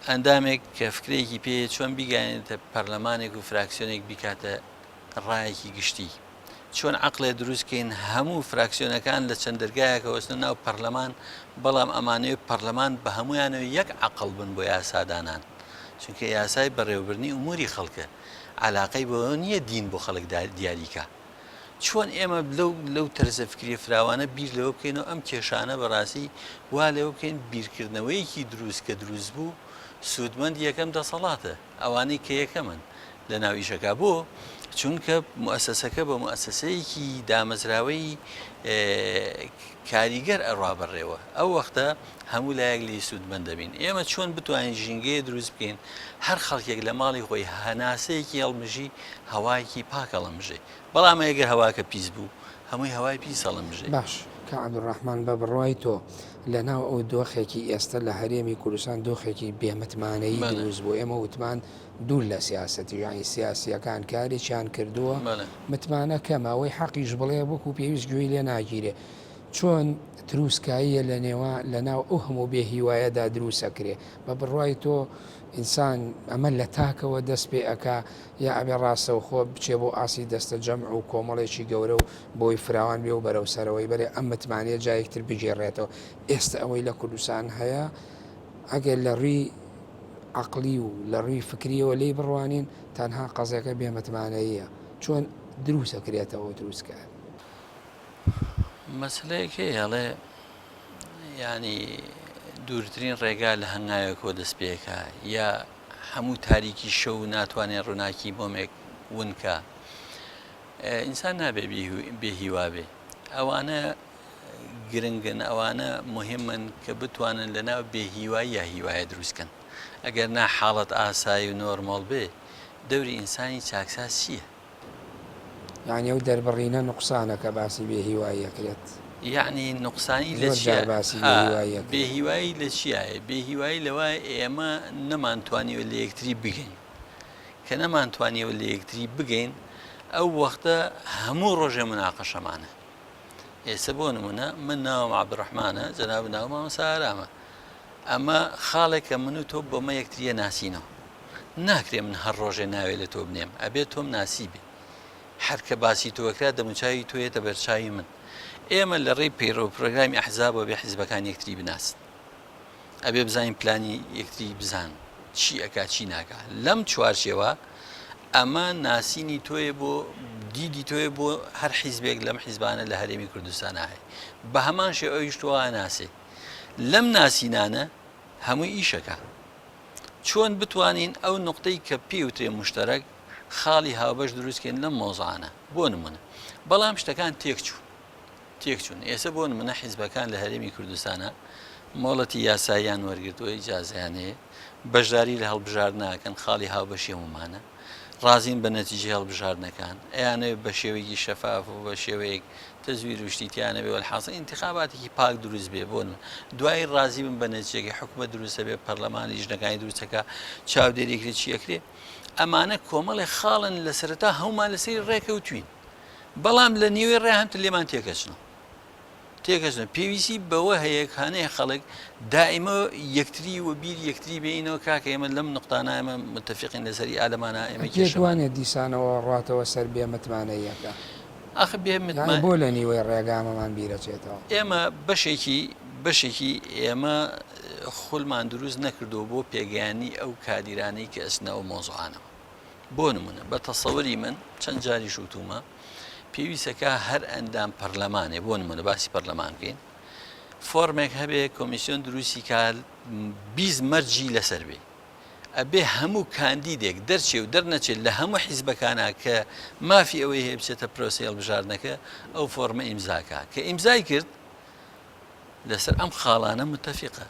ئەندامێک کە فکرەیەکی پێیە چۆن بیگەیەنێتە پەرلەمانێک و فراکسیۆنێک بیکاتە ڕایەکی گشتی چۆن عقلێ دروستکەین هەموو فراکسیۆنەکان لە چەند دەرگایەکە وەستنە ناو پەرلەمان بەڵام ئەمانەوێ پەرلەمان بە هەمویانەوە یەک عقل بن بۆ یاسادانان چونکە یاسای بەڕێوەبردنی ئوموری خەڵکە علاقەی بەوە نییە دین بۆ خەڵک دیاریکە چۆن ئێمە لەو لەو تەرزە فکریە فراوانە بیر لەوە بکەینەوە ئەم کێشانە بەڕاستی وا لەوە بکەین بیرکردنەوەیەکی دروست کە دروست بوو. سوودمەند یەکەم دەسەڵاتە، ئەوانەی کە یەکەمن لە ناو ئیشەکە. بۆ؟ چونکە موئەسەسەکە بە موئەسەسەیەکی دامەزراوەی کاریگەر ئەڕوا بەڕێوە. ئەو وەختە هەموو لایەک لێی سوودمەند دەبین. ئێمە چۆن بتوانین ژینگەیە دروست بکەین هەر خەڵکێک لە ماڵی خۆی هەناسەیەکی هەڵمژی هەوایەکی پاک هەڵەمژێ. بەڵام ئەگەر هەواکە پیس بوو هەمووی هەوای پیس هەڵەمژێ. باش کاک عەبدولڕەحمان بە بڕوای تۆ لە ناو ئەو دۆخێکی ئێستە لە هەرێمی کوردستان دۆخێکی بێ متمانەیی دروست بوو ئێمە وتمان دوور لە سیاسەتیش یانی سیاسییەکان کارێکیان کردووە متمانە کەمە ئەوەی حەقیش بڵێ وەکو پێویست گوێی لێ ناگیرێ چۆن تروسکاییە لە نێوان لە ناو ئەو هەموو بێ هیوایەدا دروست ئەکرێ بە بڕوای تۆ ئینسان ئەمە لە تاکەوە دەست پێ ئەکا یا ئەبێ ڕاستەوخۆ بچێ بۆ ئاستی دەستە جەمع و کۆمەڵێکی گەورە و بۆی فراوان بێ و بەرەو سەرەوەی بەرێ ئەم متمانەیە جایەکتر بگێڕێتەوە ئێستە ئەوەی لە کوردستان هەیە ئەگەر لە ڕووی عەقڵی و لە ڕووی فکریەوە لێی بڕوانین تەنها قەزیەکە بێ متمانەییە چۆن دروست ئەکرێتەوە دروست کە. مەسەلەیەک هەیە ئەڵێ یانی دوورترین ڕێگا لە هەنگاوێکەوە دەست پێکا یا هەموو تاریکی شەو ناتوانێت ڕووناکی بۆمێک ون کا ئینسان نابێ بێ هیوا بێ ئەوانە گرنگن ئەوانە مهمن کە بتوانن لە ناو بێ هیوایی یا هیوایە دروستکەن ئەگەر نا حاڵەت ئاسایی و نۆرمەڵ بێ دەوری ئینسانی چاکساز چییە؟ یەعنی ئەو دەربڕینە نوقسانە کە باسی بێ هیوایی ئەکرێت. یەعنی نوقسانی لە زۆر چیا؟ جار باسی بێ ئا هیوایی بێ ئەکرێت. هیوایی لە چیایە؟ بێ هیوایی لەوایە ئێمە نەمانتوانیوە لە یەکتری بگەین. کە نەمانتوانیوە لە یەکتری بگەین ئەو وەختە هەموو ڕۆژێ موناقەشەمانە. ئێستا بۆ نمونە من ناوم عەبدولڕەحمانە، جەنابت ناو مامۆستا ئارامە. ئەمە خاڵێکە من و تۆ بەمە یەکتریە ناسینەوە. ناکرێ من هەر ڕۆژێ ناوێ لە تۆ بنێم ئەبێ تۆم ناسیبێ هەر کە باسی تۆ کرا دەموچاوی تۆ یەتە بەرچاوی من ئێمە لە ڕێی پەیڕەو پرۆگرامی ئەحزابەوە بێ حیزبەکان یەکتری بناسن ئەبێ بزانین پلانی یەکتری بزان چی ئەکا چی ناکا لەم چوارچێوە ئەمە ناسینی تۆیە بۆ دیدی تۆیە بۆ هەر حیزبێک لەم حیزبانە لە هەرێمی کوردستان هەیە بە هەمان شێوە ئەویش تۆ ناسێ لەم ناسینانە هەمووی ئیشەکە چۆن بتوانین ئەو نوقتەی کە پێی وترێ موشتەرەک، خاڵی هاوبەش دروست کەین لەم مەوزوعانە، بۆ نموونە. بەڵام شتەکان تێکچوون. تێکچوون. ئێستا بۆ نموونە حیزبەکان لە هەرێمی کوردستانا مۆڵەتی یاساییان وەرگرتووە، ئیجازەیان هەیە، بەشداری لە هەڵبژاردن ئەکەن، خاڵی هاوبەشی هەموومانە. ڕازین بە نەتیجەی هەڵبژاردنەکان. ئەیانەوێت بە شێوەیەکی شەفاف و بە شێوەیەک تەزویر و شتی تیا نەبێ وەلحاسڵ ئینتخاباتێکی پاک دروست بێ بۆ نمونە دوایی ڕازی بن بە نەتیجەکەی حکومەت دروست ئەبێ پەرلەمان لیژنەکانی دروست ئەکا چاودێری ئەکرێ چی ئەکرێ ئەمانە کۆمەڵێ خاڵن لە سەرەتا هەموومان لەسەری ڕێکەوتوین بەڵام لە نیوەی ڕێ هەمتر لێمان تێکەچنەوە تێکەچنە پێویستی بەوە هەیە هەنێ خەڵک دائیمە یەکتری و بیر یەکتری بێینەوە کاکە ئێمە لەم نقطانە ئێمە متفقین لەسەری ئالەمانە ئێمە پێت کێشەمان وانیە دیسانەوە ڕاتەوە سەر بێ متمانەییەکە؟ ئاخر بێ یانی متما. بۆ لە نیوەی ڕێگا ئەمەمان بیرەچێتەوە؟ ئێمە بەشێکی بەشێکی ئێمە خولمان دروست نەکردووە بۆ پێگەیاندنی ئەو کادیرانەی کە ئەچنە ئەو مەوزوعانەوە. بۆ نمونە بە تەسەوری من چەند جاریش وتومە پێویستەکە هەر ئەندام پەرلەمانێ بۆ نمونە باسی پەرلەمان بکەین فۆرمێک هەبێ کۆمیسیۆن دروستی کا 20 مەرجی لەسەر بێ ئەبێ هەموو کاندیدێک دەرچێ و دەرنەچێت لە هەموو حیزبەکانا کە مافی ئەوەی هەیە بچێتە پرۆسەی هەڵبژاردنەکە ئەو فۆرمە ئیمزاکا کە ئیمزای کرد لەسەر ئەم خاڵانە متەفیقە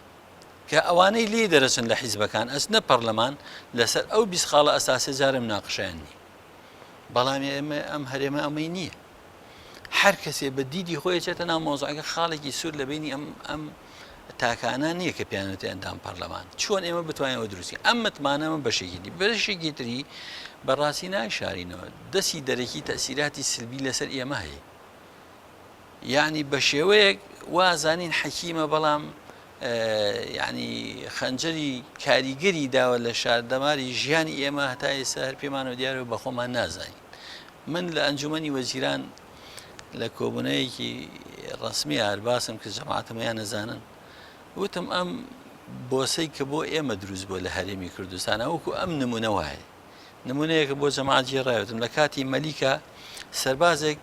کە ئەوانەی لێی دەرەچن لە حیزبەکان ئەچنە پەرلەمان لەسەر ئەو 20 خاڵە ئەساسێ جارێ مناقشەیان نییە بەڵام ئێمە ئەم هەرێمە ئەمەی نییە هەر کەسێ بە دیدی خۆی چێتە ناو مەوزوعەکە خاڵێکی سوور لە بینی ئەم ئەم تاکانە نییە کە پیانەتی ئەندام پەرلەمان چۆن ئێمە بتوانین ئەوە دروستی ئەم متمانەمە بەشێکی دی بەشێکی تری بەڕاستی نایشارینەوە دەستی دەرەکی تەسیراتی سلبی لەسەر ئێمە هەیە یعنی بە شێوەیەک وازانین حەکیمە بەڵام یعنی خەنجەری کاریگەری داوە لە شاردەماری ژیانی ئێمە هەتا ئێستا هەر پێمانەوە دیارە بە خۆمان نازانین من لە ئەنجومەنی وەزیران لە کۆبوونەیەکی ڕەسمی هەر باسم کرد جەماعەتم یان نەزانن وتم ئەم بۆسەی کە بۆ ئێمە دروست بووە لە هەرێمی کوردستان وەکو ئەم نمونە وایە نمونەیەکە بۆ جەماعەت گێڕایوتم لە کاتی مەلیکە سەربازێک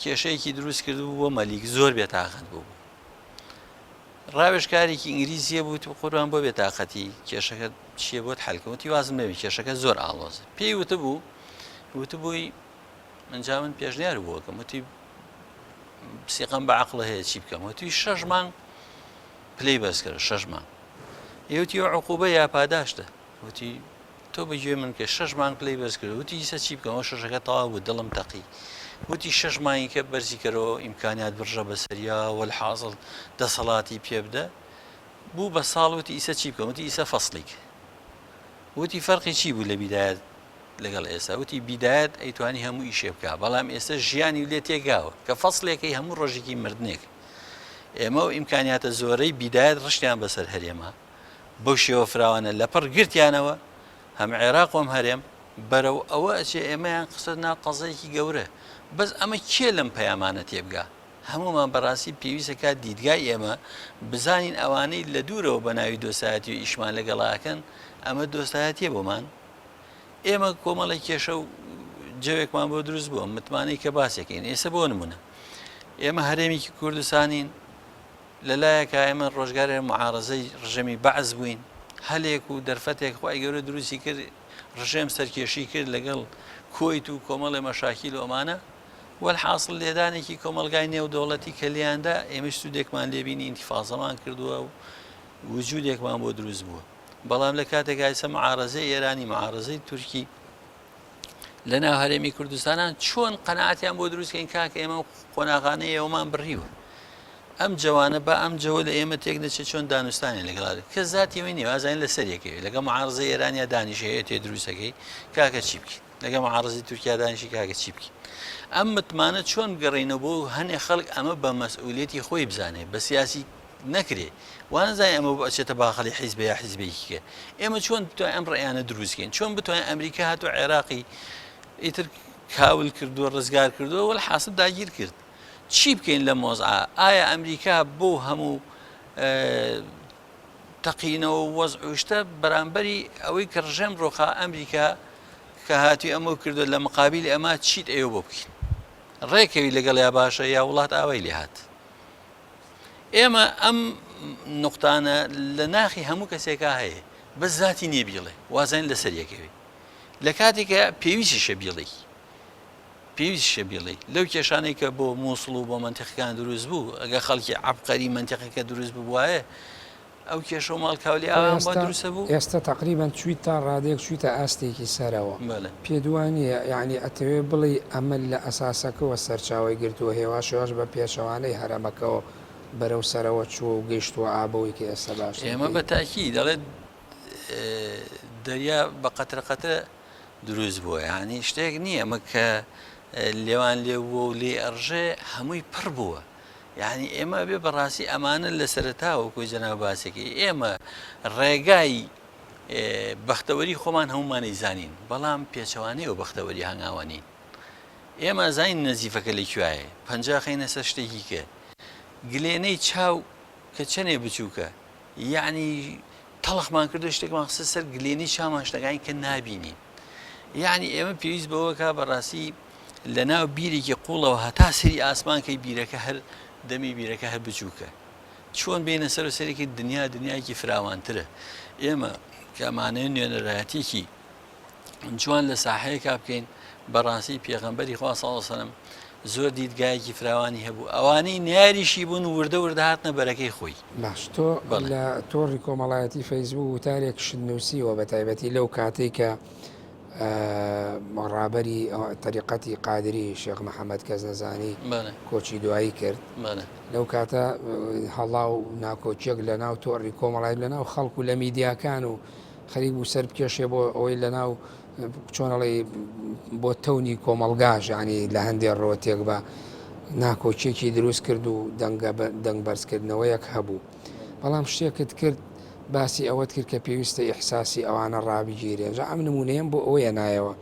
کێشەیەکی دروست کردبوو بۆ مەلیک زۆر بێتاقەت بوو. ڕاوێژکارێکی ئینگلیزیە بوو وتی قوربان بۆ بێتاقەتی کێشەکە چییە بۆت حەلکەم وتی وازم لێ کێشەکە زۆر ئاڵۆزە پێی وتبوو وتبووی ئەنجا من پێشنیار بووەکەم وتی سیقەم بە عقلە هەیە چی بکەم وتی شەش مانگ پلەی بەرز کەرە شەش مانگ ئێوتی عقوبە یا پاداشتە وتی تۆ بە گوێ من کە شەش مانگ پلەی بەرز کرد وتی ئیسە چی بکەم ئەو شەشەکە تەواو بوو دڵم تەقی وتی شەش مانگی کە بەرزی کەرەوە ئیمکانیات بڕژە بەسەریا وەلحازڵ دەسەڵاتی پێ بدە بوو بە ساڵ وتی ئیسە چی بکەم وتی ئیسە فەسڵیک وتی فەرقی چی بوو لە بیدایەت لەگەڵ ئێستا وتی بیدایەت ئەیتوانی هەموو ئیشێ بکە بەڵام ئێستا ژیانی لێ تێگاوە کە فەسلێکەی هەموو ڕۆژێکی مردنێک ئێمە و ئیمکانیاتە زۆرەی بیدایەت ڕشتیان بەسەر هەرێمە بەو شێوە فراوانە لەپڕ گرتیانەوە هەم عێراق و هەم هەرێم بەرەو ئەوە ئەچێ ئێمەیان خستە ناو قەزەیەکی گەورە بەس ئەمە کێ لەم پەیامانە تێبگا هەموومان بەڕاستی پێویستە کات دیدگای ئێمە بزانین ئەوانەی لە دوورەوە بە ناوی دۆستایەتی و ئیشمان لەگەڵا ئەکەن ئەمە دۆستایەتیە بۆمان ئێمە کۆمەڵی کێشە و جەوێکمان بۆ دروست بووە متمانەی کە باسێکین ئێستا بۆ نمونە ئێمە هەرێمێکی کوردستانین لە لایەکا ئێمە ڕۆژگارێ معارەزەی ڕژێمی بەعس بووین، هەلێک و دەرفەتێک خوای گەورە دروستی کرد، ڕژێم سەرکێشی کرد لەگەڵ کۆیت و کۆمەڵێ مەشاکیل و ئەمانە، وەلحاسڵ لێدانێکی کۆمەڵگای نێودەوڵەتی کە لێیاندا ئێمەش سوودێکمان لێ بینی ئینتیفازەمان کردووە و وجودێکمان بۆ دروست بووە. بەڵام لە کاتێکا ئێستا معارەزەی ئێرانی، معارەزەی تورکی، لەناو هەرێمی کوردستانان چۆن قەناعەتیان بۆ دروست کەین کاکە ئێمە قۆناغانەی ئێوەمان بڕیوە ئەم جەوانە با ئەم جەوە لە ئێمە تێک نەچێت چۆن دانوستانێ لەگەڵ کە زاتی ئەوەی نییە وازانین لەسەر یەکەوێ لەگەڵ معارزەی ئێرانیا دانیشی هەیە تێ دروستەکەی کاکە چی بکەین لەگەڵ معارزەی تورکیا دانیشی کاکە چی بکەین ئەم متمانە چۆن بگەڕینەوە بۆ هەنێ خەڵک ئەمە بە مەسئولیەتی خۆی بزانێ بە سیاسی نەکرێ وانەزانین ئەمە بچێتە باخەڵی حیزبە یا حیزبێکی کە ئێمە چۆن بتوانین ئەم ڕێیانە دروستکەین چۆن بتوانین ئەمریکا هاتو عێراقی ئیتر کاول کردووە ڕزگار کردووە وەل حاسب داگیر کرد چی بکەین لە مۆزعا ئایا ئەمریکا بۆ هەموو تەقینەوە وەزعشتە بەرامبەری ئەوەی کە ڕژێم ڕۆخا ئەمریکا کە هاتوی ئەمە کردو لە مقابلی ئەمە چیت ئەوە بۆ بکەین ڕێکەوی لەگەڵ یا باشە یا وڵات ئاوای لێ هات ئێمە ئەم نوقتانە لە ناخی هەموو کەسێکا هەیە بەس زاتی نییە بیڵێ وازانین لەسەر یەکەوێ لە کاتێکە پێویستیشە بیڵێی پێویستیشە بیڵێی لەو کێشانەی کە بۆ مووسڵ و بۆ مەنتیقەکان دروست بوو ئەگە خەڵکی عەبقەری مەنتیقەکە دروست ببوایە ئەو کێشە و ماڵکاولی خۆ ئاوایان بۆ ئێستا دروست ئەبوو؟ ئێستا تەقریبەن چویت تا ڕادەیەک چویتە ئاستێکی سەرەوە بەلێ. پێت وا نییە یەعنی ئەتەوێ بڵێی ئەمە لە ئەساسەکەوە سەرچاوەی گرتووە هێواش هێواش بە پێچەوانەی هەرەمەکەوە بەرەو سەرەوە چووە و گەیشتووە ئا بەوەی کە ئێستا باسی ئێمە ئەکەی؟ بە تەئکید ئەڵێ دەریا بە قەترە قەترە دروست بووە یەعنی شتێک نییە ئەمە کە لێوان لێو بووە و لێی ئەڕژێ هەمووی پڕ بووە یانی ئێمە ئەبێ بەڕاستی ئەمانە لە سەرەتاوە وەکو جەناب باسێکی ئێمە ڕێگای بەختەوەری خۆمان هەمومانی زانین بەڵام پێچەوانەیەوە بەختەوەری هەنگاوە نین ئێمە زانین نەزیفەکە لە کوایە پەنجا خەینە سەر شتێکی کە گلێنەی چاو کە چەنێ بچووکە یعنی تەڵخمان کردو شتێکمان خستە سەر گلێنەی چامان شتەکانی کە نابینین یعنی ئێمە پێویست بەوەکە بەڕاستی لەناو بیرێکی قوڵەوە هەتا سەری ئاسمان کەی بیرەکە هەر دەمی بیرەکە هەر بچووکە چۆن بینە سەر و سەرێکی دنیا دنیایەکی فراوانترە ئێمە کەمانەیە نوێنەرایەتێکی جوان لە ساحەیەکا بکەین بەڕاستی پێغەمبەری خوا صلی الله علیه زۆر دیدگایەکی فراوانی هەبوو ئەوانەی ناریشی بوون وردە وردە هاتنە بەرەکەی خۆی باش تۆ لە تۆڕی کۆمەڵایەتی فەیسبوک وتارێکشت نووسیوە بە تایبەتی لەو کاتێک کە ڕابەری تەریقەتی قادری شێخ محەممەد کەسنەزانی کۆچی دوایی کرد لەو کاتە هەڵا و ناکۆکیەک لە ناو تۆڕی کۆمەڵای لە ناو خەڵک و لە میدیاکان و خەریک بوو سەر بکێشێ بۆ ئەوەی لە ناو چۆنەڵی بۆ تەونی کۆمەڵگاش ینی لە هەندێ ڕۆتێک بە ناکۆکیەکی دروست کرد و دەنگە دەنگ بەرزکردنەوەیەک هەبوو بەڵام شتێکت کرد باسی ئەوەت کرد کە پێویستە ئیحساسی ئەوانە ڕابگیرێن جا ئەم نمونەیەم بۆ ئەوەیە نایەوە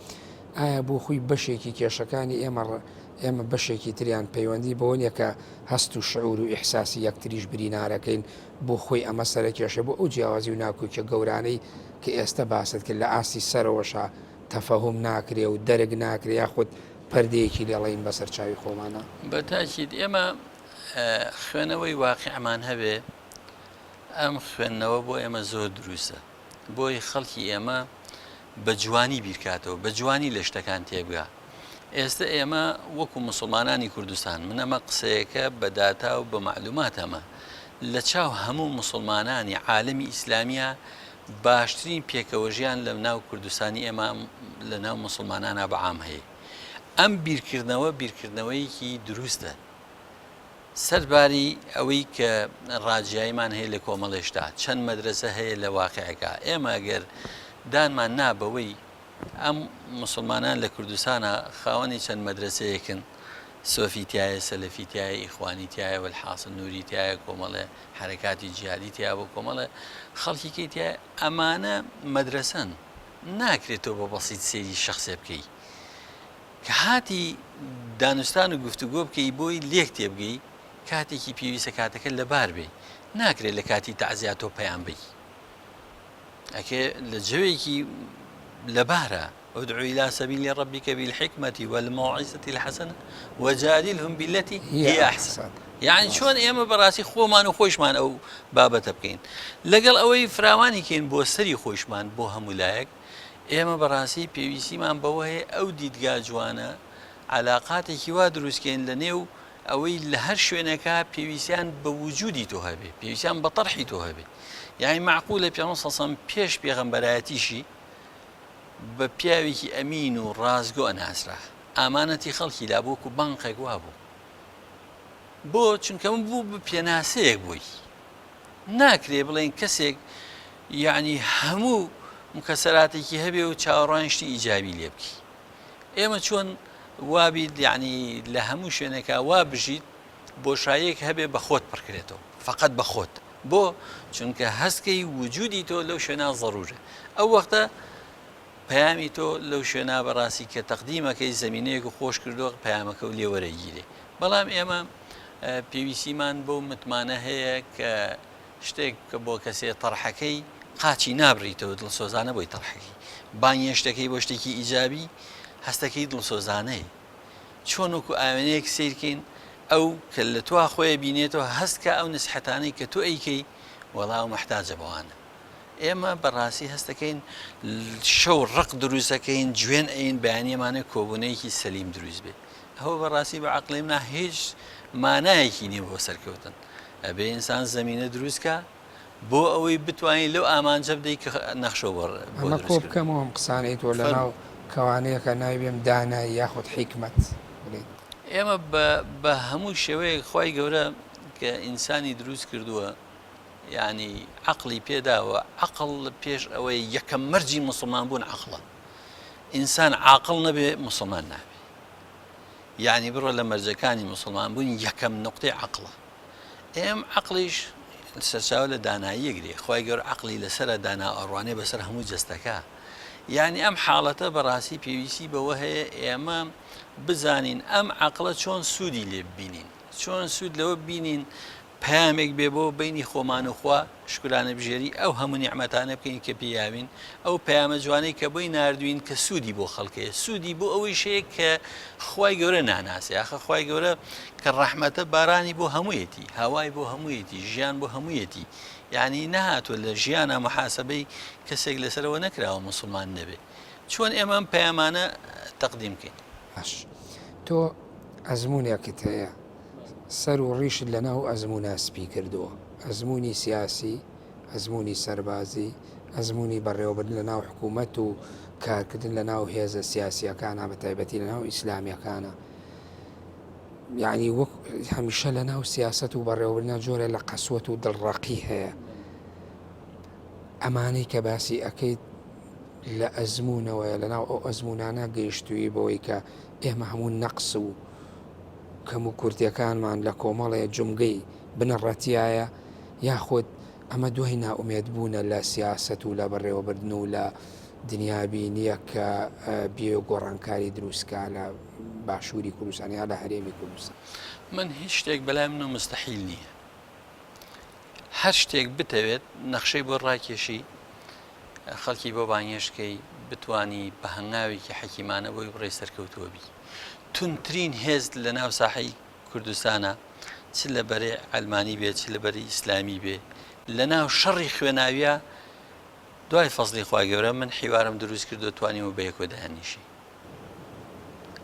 ئایا بۆ خۆی بەشێکی کێشەکانی ئێمە ئێمە بەشێکی تریان پەیوەندی بەوە نیە کە هەست و شعور و ئیحساسی یەکتریش برینارەکەین بۆ خۆی ئەمە سەرەکێشە بۆ ئەو جیاوازی و ناکۆکیە گەورانەی کە ئێستە باست کرد لە ئاستی سەرەوەشا تەفەهوم ناکرێ و دەرک ناکرێ یاخود پەردەیەکی لێڵین بەسەر چاوی خۆمانە. بە تاکید ئێمە خوێنەوەی واقیعمان هەبێ. ئەم خوێندنەوە بۆ ئێمە زۆر دروستە بۆی خەڵکی ئێمە بە جوانی بیرکاتەوە بە جوانی لە شتەکان تێبگا ئێستە ئێمە وەکو موسڵمانانی کوردستان من ئەمە قسەیەکە بە داتا و بە مەعلومات ئەمە لە چاو هەموو موسڵمانانی عالەمی ئیسلامیە باشترین پێکەوەژیان لە ناو کوردستانی ئێمە لە ناو موسڵمانانا بە عام هەیە ئەم بیرکردنەوە بیرکردنەوەیەکی دروستە سەرباری ئەوەی کە ڕاجیاییمان هەیە لە کۆمەڵێ شتا چەند مەدرەسە هەیە لە واقعەکە ئێمە گەر دانمان نا بەوەی ئەم موسڵمانان لە کوردستانا خاوەنی چەند مەدرەسەیەکن، سۆفی تیایە، سەلەفی تیایە، ئیخوانی تیایە، وەلحاسڵ نوری تیایە، کۆمەڵێ حەرەکاتی جیهادی تیا بوو، کۆمەڵێ خەڵکی کەی تیایە، ئەمانە مەدرەسەن، ناکرێت تۆ بە بەسیت سەیری شەخسێ بکەی. کە هاتی دانوستان و گفتوگۆ بکەی بۆی لێک تێبگەی، کاتێکی پێویستە کاتەکە لەبار بێ، ناکرێت لە کاتی تەعزیا تۆ پەیام بەی. ئەکێ لە جەوێکی لەبارە ادع الى سبیل ربک بالحکمة والموعظة الحسنة وجادلهم بالتي هي احسن یعنی چۆن ئێمە بەڕاستی خۆمان و خۆشمان ئەو بابەتە بکەین لەگەڵ ئەوەی فراوانی کەین بۆ سەری خۆشمان بۆ هەموو لایەک ئێمە بەڕاستی پێویستیمان بەوە هەیە ئەو دیدگا جوانە علااقاتێکی وا دروستکەین لە نێو ئەوەی لە هەر شوێنێکا پێویستیان بە وجودی تۆ هەبێ پێویستیان بە تەرحی تۆ هەبێ یعنی مەعقولە پێغەمبەر صلی الله پێش پێغەمبەرایەتیشی بە پیاوێکی ئەمین و ڕاستگۆ ئەناسرا ئامانەتی خەڵکی لا وەکو بانقێک وابوو بۆ چونکە من بوو بە پێناسەیەک بووی ناکرێ بڵێن کەسێک یعنی هەموو مکەسەراتێکی هەبێ و چاوەڕوانی شتی ئیجابی لێ بکەی ئێمە چۆن وابیت یعنی لە هەموو شوێنێکا وا بژیت بۆشاییەک هەبێ بە خۆت پڕکرێتەوە فقط بە خۆت بۆ چونکە هەستکەی وجودی تۆ لەو شوێنا زەرورە ئەو وەختە پەیامی تۆ لەو شوێنا بەڕاستی کە تەقدیمەکەی زمینەیەک و خۆش کردووە پەیامەکە و لێوەرەگیرێ بەڵام ئێمە پێویستیمان بەو متمانە هەیە کە شتێک بکە بۆ کەسێ تەرحەکەی قاچی نابریتەوە دڵسۆزانە بۆی تەرحەکەی بانگێشتەکەی بۆ شتێکی ئیجابی هەستەکەی دڵسۆزانەیە چۆن وەکو ئاوێنەیەک سیرکەین ئەو کە لە تۆ خۆی بینێتەوە هەست کە ئەو نسحەتانەی کە تۆ ئەیکەی وەڵا و محتاجە بەوانە ئێمە بەڕاستی هەستەکەین شەو ڕق دروستەکەین جوێن ئەین بەیانیەمانە کۆبوونەیەکی سەلیم دروست بێ ئەوە بەڕاستی بە عەقڵی منا هیچ مانایەکی نییە بۆ سەرکەوتن ئەبێ ئینسان زەمینە دروست کا بۆ ئەوەی بتوانین لەو ئامانجە بدەی کە نەخشە بۆ ئەمە کۆ بکەمەوە ئەم قسانەی تۆ لەناو کەوانەیەکە ناوی بێم دانایی یاخود حیکمەت بڵێین. ئێمە بە هەموو شێوەیەک خوای گەورە کە ئینسانی دروست کردووە یعنی عەقڵی پێداوە عەقڵ پێش ئەوەی یەکەم مەرجی موسڵمان بوون عەقڵە ئینسان عاقڵ نەبێ موسڵمان نابێ یعنی بڕۆ لە مەرجەکانی موسڵمان بوون یەکەم نقطەی عەقڵە ئێم عەقڵیش سەرچاوە لە داناییە گرێ خوای گەورە عەقڵی لەسەرە دانا ئەڕوانێ بەسەر هەموو جەستەکە یعنی ئەم حاڵەتە بەڕاستی پێویستی بەوە هەیە ئێمە بزانین ئەم عەقڵە چۆن سوودی لێ ببینین چۆن سوود لەوە بینین پەیامێک بێ بۆ بەینی خۆمان و خوا، شوکرانە بژێری ئەو هەموو نیعمەتانە بکەین کە پێی یاوین، ئەو پەیامە جوانەی کە بۆی ناردووین کە سوودی بۆ خەڵک هەیە، سوودی بۆ ئەوەیش هەیە کە خوای گەورە ناناسێ، ئاخر خوای گەورە کە ڕەحمەتە بارانی بۆ هەموویەتی، هەوای بۆ هەموویەتی، ژیان بۆ هەموویەتی، یانی نەهاتووە لە ژیانا موحاسەبەی کەسێک لەسەرەوە نەکراوە موسڵمان نەبێ، چۆن ئێمە ئەم پەیامانە تەقدیم بکەین؟ باش تۆ ئەزموونێکت هەیە سەر و ڕیشت لە ناو ئەزموونا سپی کردووە، ئەزموونی سیاسی، ئەزموونی سەربازی، ئەزموونی بەڕێوەبردن لە ناو حکوومەت و کارکردن لە ناو هێزە سیاسییەکانا بە تایبەتی لە ناو ئیسلامییەکانا. یعنی وەک هەمیشە لە ناو سیاسەت و بەڕێوەبردنا جۆرە لە قەسوەت و دڵڕەقی هەیە. ئەمانەی کە باسی ئەکەیت لە ئەزموونەوەیە لە ناو ئەو ئەزموونانە گەیشتووی بەوەی کە ئێمە هەموو نەقس و کەموکورتیەکانمان لە کۆمەڵێ جومگەی بنەڕەتیایە، یاخود ئەمە دوای نائومێدبوونە لە سیاسەت و لە بەڕێوەبردن و لە دنیابینیەک کە بیەوێ گۆڕانکاری دروستکا لە باشووری کوردستان یا لە هەرێمی کوردستان؟ من هیچ شتێک بەلای منەوە مستحیل نییە. هەر شتێک بتەوێت نەخشەی بۆ ڕاکێشی، خەڵکی بۆ بانگهێشت کەی، بتوانی بە هەنگاوێکی حەکیمانە بۆی بڕێی سەرکەوتووە بی. توندترین هێز لە ناو ساحەی کوردستانا چ لە بەرەی عەلمانی بێ چ لە بەرەی ئیسلامی بێ. لەناو شەڕی خوێناویە دوای فەزڵی خوای گەورە من حیوارم دروست کردو توانیومە بەیەکەوە دانیشین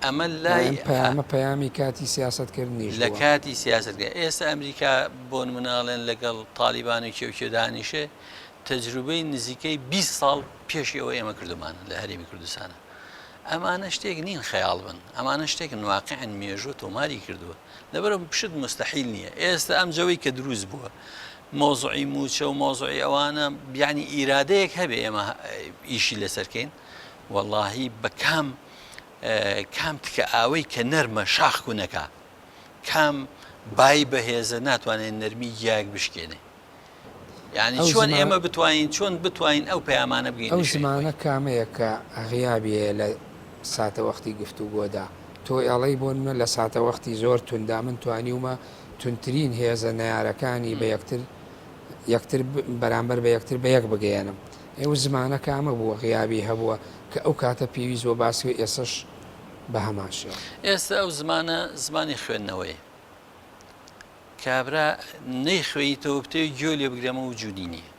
ئەمە لای ئەم پەیامە پەیامی کاتی سیاسەت کردنیش لە بووە. کاتی سیاسەت کردن ئێستا ئەمریکا بۆ نمونە ئەڵێن لەگەڵ تالیبان و کێ و کێ دانیشێ تەجروبەی نزیکەی 20 ساڵ پێشی ئەوە ئێمە کردومانە لە هەرێمی کوردستانە ئەمانە شتێک نین خەیاڵ بن ئەمانە شتێکن واقعن مێژوو تۆماری کردووە لەبەرئەوە شت موستەحیل نییە ئێستا ئەم جەوەی کە دروست بووە مەوزوعی مووچە و مەوزوعی ئەوانە بیانی ئیرادەیەک هەبێ ئێمە ئیشی لەسەرکەین وەڵاهی بە کام کام تکە ئاوەی کە نەرمە شاخ کونەکە کام بای بەهێزە ناتوانێت نەرمی گیایەک بشکێنێ یعنی چۆن ئێمە بتوانین چۆن بتوانین ئەو پەیامانە بگەینە ئەو شوێنی خۆی. زمانە کامەیە کە غیابی هەیە لە ساتەوەختی گفتوگۆدا؟ تۆ ئەڵێی بۆ نمونە لە ساتەوەختی زۆر توندا من توانیومە توندترین هێزە نەیارەکانی بە یەکتر یەکتر بەرامبەر بە یەکتر بە یەک بگەیەنم. ئەو زمانە کامە بووە غیابی هەبووە کە ئەو کاتە پێویست بووە باسی و ئێسەش بە هەمان شێوە؟ ئێستا ئەو زمانە زمانی خوێندنەوەیە. کابرا نەیخوێنیتەوە بتەوێ گوێ لێ بگرێ ئەمە وجودی نییە.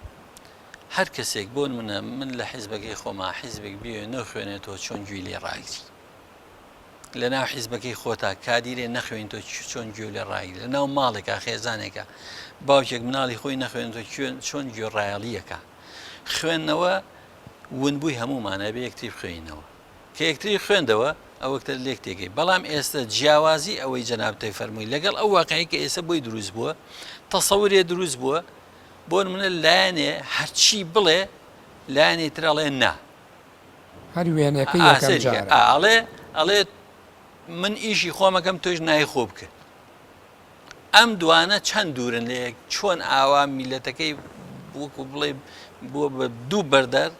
هەر کەسێک بۆ نمونە من لە حیزبەکەی خۆما حیزبێک بێ نەخوێنێتەوە چۆن گوێی لێ ڕاگری؟ لە ناو حیزبەکەی خۆتا کادیرێ نەخوێنیتەوە چۆن گوێ لێ ڕاگری؟ لە ناو ماڵێکا خێزانێکە باوکێک مناڵی خۆی نەخوێنێتەوە چۆن گوێ ڕایەڵیەکە؟ خوێندنەوە ونبووی هەموومانە بێ یەکتری بخوێنینەوە. کە یەکتری خوێندەوە ئەوەکتر لێک تێگەی بەڵام ئێستا جیاوازی ئەوەی جەنابت فەرمووی لەگەڵ ئەو واقعی کە ئێستا بۆی دروست بووە تەسەورێ دروست بووە بۆ نمونە لایەنێ هەرچی بڵێ لایەنی تر ئەڵێ نا هەر وێنەکەی یەکەم جارە. ئەڵێ ئەڵێ من ئیشی خۆمەکەم تۆش نای خۆ بکە ئەم دوانە چەند دوورن لە یەک چۆن ئاوا میلەتەکەی وەکو بڵێ بووە بە دوو بەردەر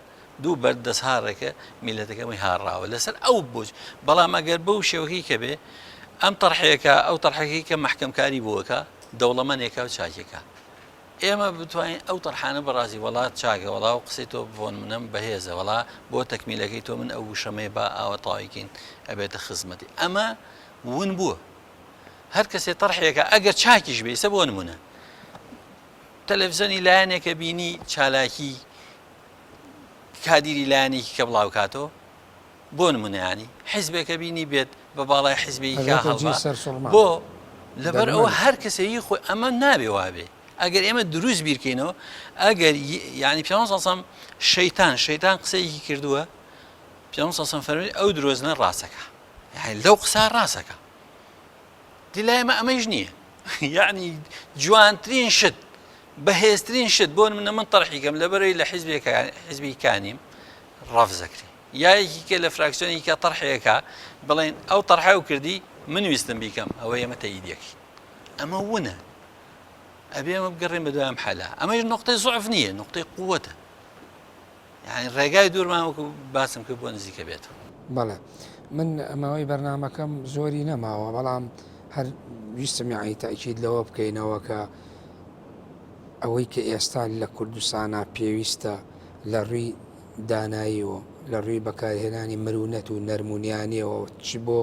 دوو بەرد دەست هاڕێکە میلەتەکەمی هاڕاوە لەسەر ئەو بۆچ بەڵام ئەگەر بەو شێوەکەی کە بێ ئەم تەرحەیەکە ئەو تەرحەکەی کە مەحکەمکاری بووەکە دەوڵەمەنێکە و چاکێکە ئێمە بتوانین ئەو تەرحانە بەڕازی وڵات چاکە وەڵا و قسەی تۆ بۆن منم بەهێزە وەڵا بۆ تەکمیلەکەی تۆ من ئەو وشەمەیە با ئاوە تاویکەین ئەبێتە خزمەتی ئەمە ون بووە هەر کەسێ تەرحێکە ئەگەر چاکیش بێ ئیسە بۆ نمونە تەلەفزیۆنی لایەنێکە بینی چالاکی کادیری لایەنێکی کە بڵاو کاتەوە بۆ نمونە ینی حیزبێکە بینی بێت بە باڵای حیزبێکی کە ئەبێتە جێی هەڵبا سەرسوڕمان بۆ لەبەر ئەوە دەگمەنیش. هەر کەسێکی خۆی ئەمە نابێ وابێ ئەگەر ئێمە دروست بیرکەینەوە ئەگەر یعنی پێ سەسەم شەیتان شەیتان قسەیەکی کردووە پێ سەسەم فەرمی ئەو درۆزنە ڕاستەکە یعنی لەو قسە ڕاستەکە دی لای ئێمە ئەمەیش نییە یعنی جوانترین شت بەهێزترین شت بۆ منە من تەرحیکەم لەبەرەوەی لە حیزبێکە حیزبی کانیم ڕەفزەکری یا یەکیکە لە فراکسیۆنی کە تەرحێکە بڵێن ئەو تەرحە و کردی من ویستم بیکەم ئەوە ئێمە تەئیدەکەین ئەمە ونە ئەبێ ئەمە بگەڕێن بە دوای ئەم حەلا ئەمەش نقطەی زعف نییە نقطەی قووەتە یانی ڕێگای دوورمان وەکو باسم کرد بۆ نزیکە بێتەوە. بەڵێ من ماوەی بەرنامەکەم زۆری نەماوە بەڵام هەر ویستم یانی تەئکید لەوە بکەینەوە کە ئەوەی کە ئێستا لە کوردستانا پێویستە لە ڕووی دانایی و لە ڕووی بەکارهێنانی مرونەت و نەرمونیانیەوە چ بۆ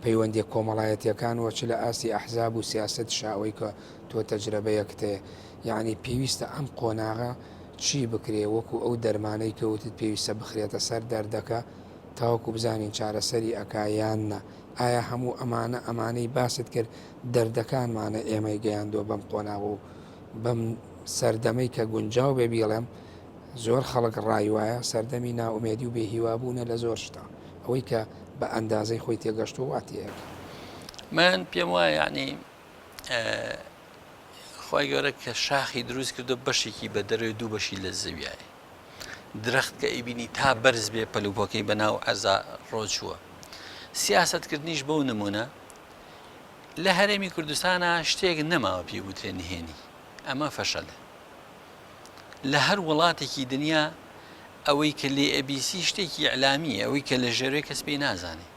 پەیوەندیە کۆمەڵایەتیەکان و چ لە ئاستی ئەحزاب و سیاسەتشا ئەوەی کە تۆ تەجرەبەیەکت هەیە یانی پێویستە ئەم قۆناغە چی بکرێ وەکو ئەو دەرمانەی کە وتت پێویستە بخرێتە سەر دەردەکە تاوەکو بزانین چارەسەری ئەکا یان نا ئایا هەموو ئەمانە ئەمانەی باست کرد دەردەکانمانە ئێمەی گەیاندوە بەم قۆناغ و بەم سەردەمەی کە گونجاو بێ بیڵێم زۆر خەڵک ڕای وایە سەردەمی نائومێدی و بێ هیوا بوونە لە زۆر شتا ئەوەی کە بە ئەندازەی خۆی تێگەشتووە وا تێئەگا. من پێم وایە یانی خوای گەورە کە شاخی دروست کردو بەشێکی بە دەرەوەی دوو بەشی لە زەویایە درەخت کە ئەیبینی تا بەرز بێ پەلوپۆکەی بە ناو عەزا ڕۆچووە سیاسەتکردنیش بەو نمونە لە هەرێمی کوردستانە شتێک نەماوە پێی وترێ نهێنی ئەمە فەشەلە لە هەر وڵاتێکی دنیا ئەوەی کە لێ ئەبیسی شتێکی ئیعلامیە ئەوەی کە لە ژێرێ کەس پێی نازانێ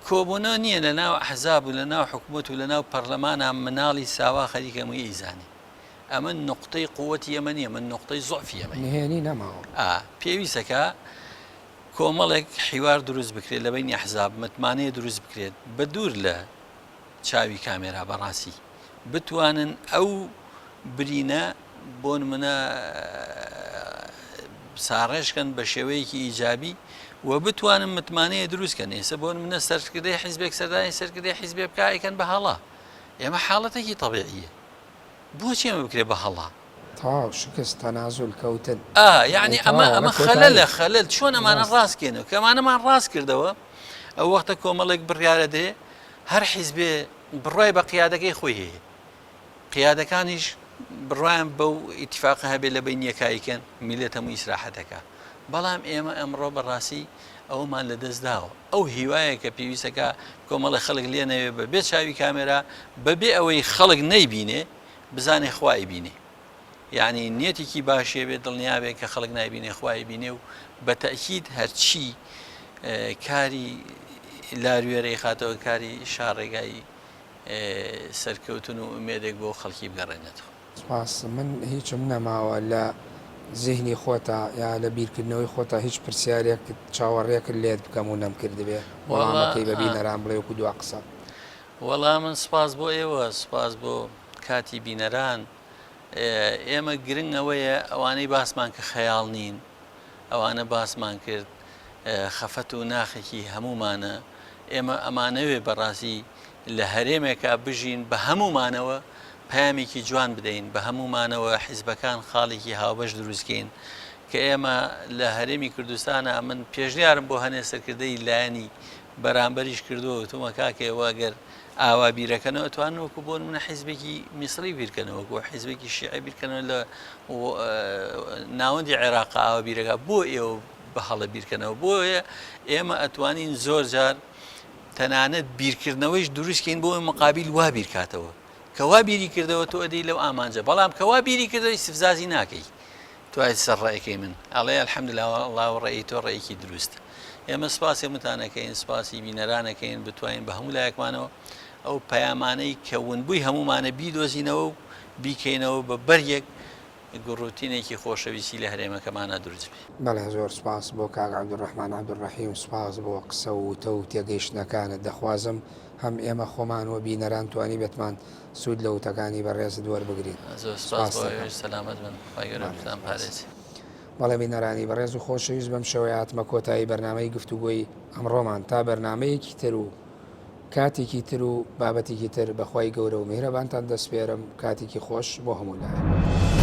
کۆبونەوە نیە لە ناو ئەحزاب و لە ناو حکومەت و لە ناو پەرلەمانا مناڵی ساوا خەریکە هەمووی ئەیزانێ ئەمە نوقتەی قوەتی ئێمە نیە ئەمە نوقتەی زوعفی ئێمەیە. نهێنی نەماوە. ئا پێویستە کە کۆمەڵێک حیوار دروست بکرێت لە بەینی ئەحزاب متمانەیە دروست بکرێت بە دوور لە چاوی کامێرا بەڕاستی بتوانن ئەو برینە. بۆ نمونە ساڕێژکەن بە شێوەیەکی ئیجابی و بتوانن متمانەیە دروستکەن ئێستا بۆ نمونە سەرکردەی حیزبێک سەردانی سەرکردەی حیزبێ بکا ئەیکەن بە هەڵا ئێمە حاڵەتێکی تەبیعیە بۆچی ئەمە بکرێ بە هەڵا؟ تەواو شکست تەنازول کەوتن. ئا یەعنی ئەمە ئەمە خەلەلە خەلەل چۆن ئەمانە ڕاست کەینەوە کە ئەمانەمان ڕاست کردەوە ئەو وەختە کۆمەڵێک بڕیارە درێ هەر حیزبێ بڕای بە قیادەکەی خۆی هەیە قیادەکانیش بڕوایان بەو ئیتفاقە هەبێ لە بەین یەکایکەن میلەت هەموو ئیسراحەتەکە بەڵام ئێمە ئەمڕۆ بەڕاستی ئەومان لە دەست داوە ئەو هیوایە کە پێویستەکە کۆمەڵی خەڵک لێ نەوێ بە بێ چاوی کامێرا بەبێ ئەوەی خەڵک نەیبینێ بزانێ خوا ئەیبینێ یعنی نیەتێکی باشێ بێ دڵنیا بێ کە خەڵک نایبینێ خوا ئەیبینێ و بە تەئکید هەرچی کاری لاروێرەی خاتەوە کاری شاڕێگای سەرکەوتن و ئومێدێک بۆ خەڵکی بگەڕێنێتەوە. سپاس من هیچم نەماوە لە زیهنی خۆتا یا لە بیرکردنەوەی خۆتا هیچ پرسیارێکت چاوەڕێکت لێت بکەم و نەمکردبێ وەڵامەکەی بە بینەران بڵێ وەکو دوا قسە. وەڵا من سپاس بۆ ئێوە سپاس بۆ کاتی بینەران ئێمە گرنگ ئەوەیە ئەوانەی باسمان کە خەیاڵ نین ئەوانە باسمان کرد خەفەت و ناخێکی هەموومانە ئێمە ئەمانەوێ بەڕاستی لە هەرێمێکا بژین بە هەموومانەوە پەیامێکی جوان بدەین بە هەموومانەوە حیزبەکان خاڵێکی هاوبەش دروستکەین کە ئێمە لە هەرێمی کوردستانە من پێشنیارم بۆ هەنێ سەرکردەی لایەنی بەرامبەریش کردووە وتومە کاکە ئێوە گەر ئاوا بیرەکەنەوە توان وەکو بۆ نمونە حیزبێکی میسری بیرکەنەوە وەکو حیزبێکی شیعە بیرکەنەوە لە ناوەندی عێراق ئاوا بیرەکە بۆ ئێوە بە هەڵە بیرکەنەوە بۆیە ئێمە ئەتوانین زۆر جار تەنانەت بیرکردنەوەیش دروستکەین بۆ مقابل وا بیرکاتەوە کە وا بیری کردەوە تۆ ئەدەی لەو ئامانجە بەڵام کە وا بیری کردەوە ئیستفزازی ناکەی تۆ ئەی سەر ڕێکەی من ئەڵێ الحمدلله والله ڕێی تۆ ڕێیەکی دروست ئێمە سپاسی هەمووتانەکەین سپاسی بینەرانەکەین بتوانین بە هەموو لایەکمانەوە ئەو پەیامانەی کە ونبووی هەموومانە بیدۆزینەوە و بیکەینەوە بە بەرگێک گوڕوتینێکی خۆشەویستی لە هەرێمەکەمانا دروست بێ. بەڵێ زۆر سوپاس بۆ کاک عەبدولڕەحمان عەبدولڕەحیم سوپاس بۆ قسە و وتە و تێگەیشتنەکانت دەخوازم هەم ئێمە خۆمان و بینەران توانیبێتمان سوود لە وتەکانی بەڕێزت وەربگرین. زۆر سوپاس بۆ ئێوەش سەلامەت بن خوای گەورە بتان پارێزێ. بەڵێ بینەرانی بەڕێز و خۆشەویست بەم شێوەیە هاتمە کۆتایی بەرنامەی گفتوگۆی ئەمڕۆمان تا بەرنامەیەکی تر و کاتێکی تر و بابەتێکی تر بەخوای گەورە و میهرەبانتان دەسپێرم کاتێکی خۆش بۆ هەموو لایەک.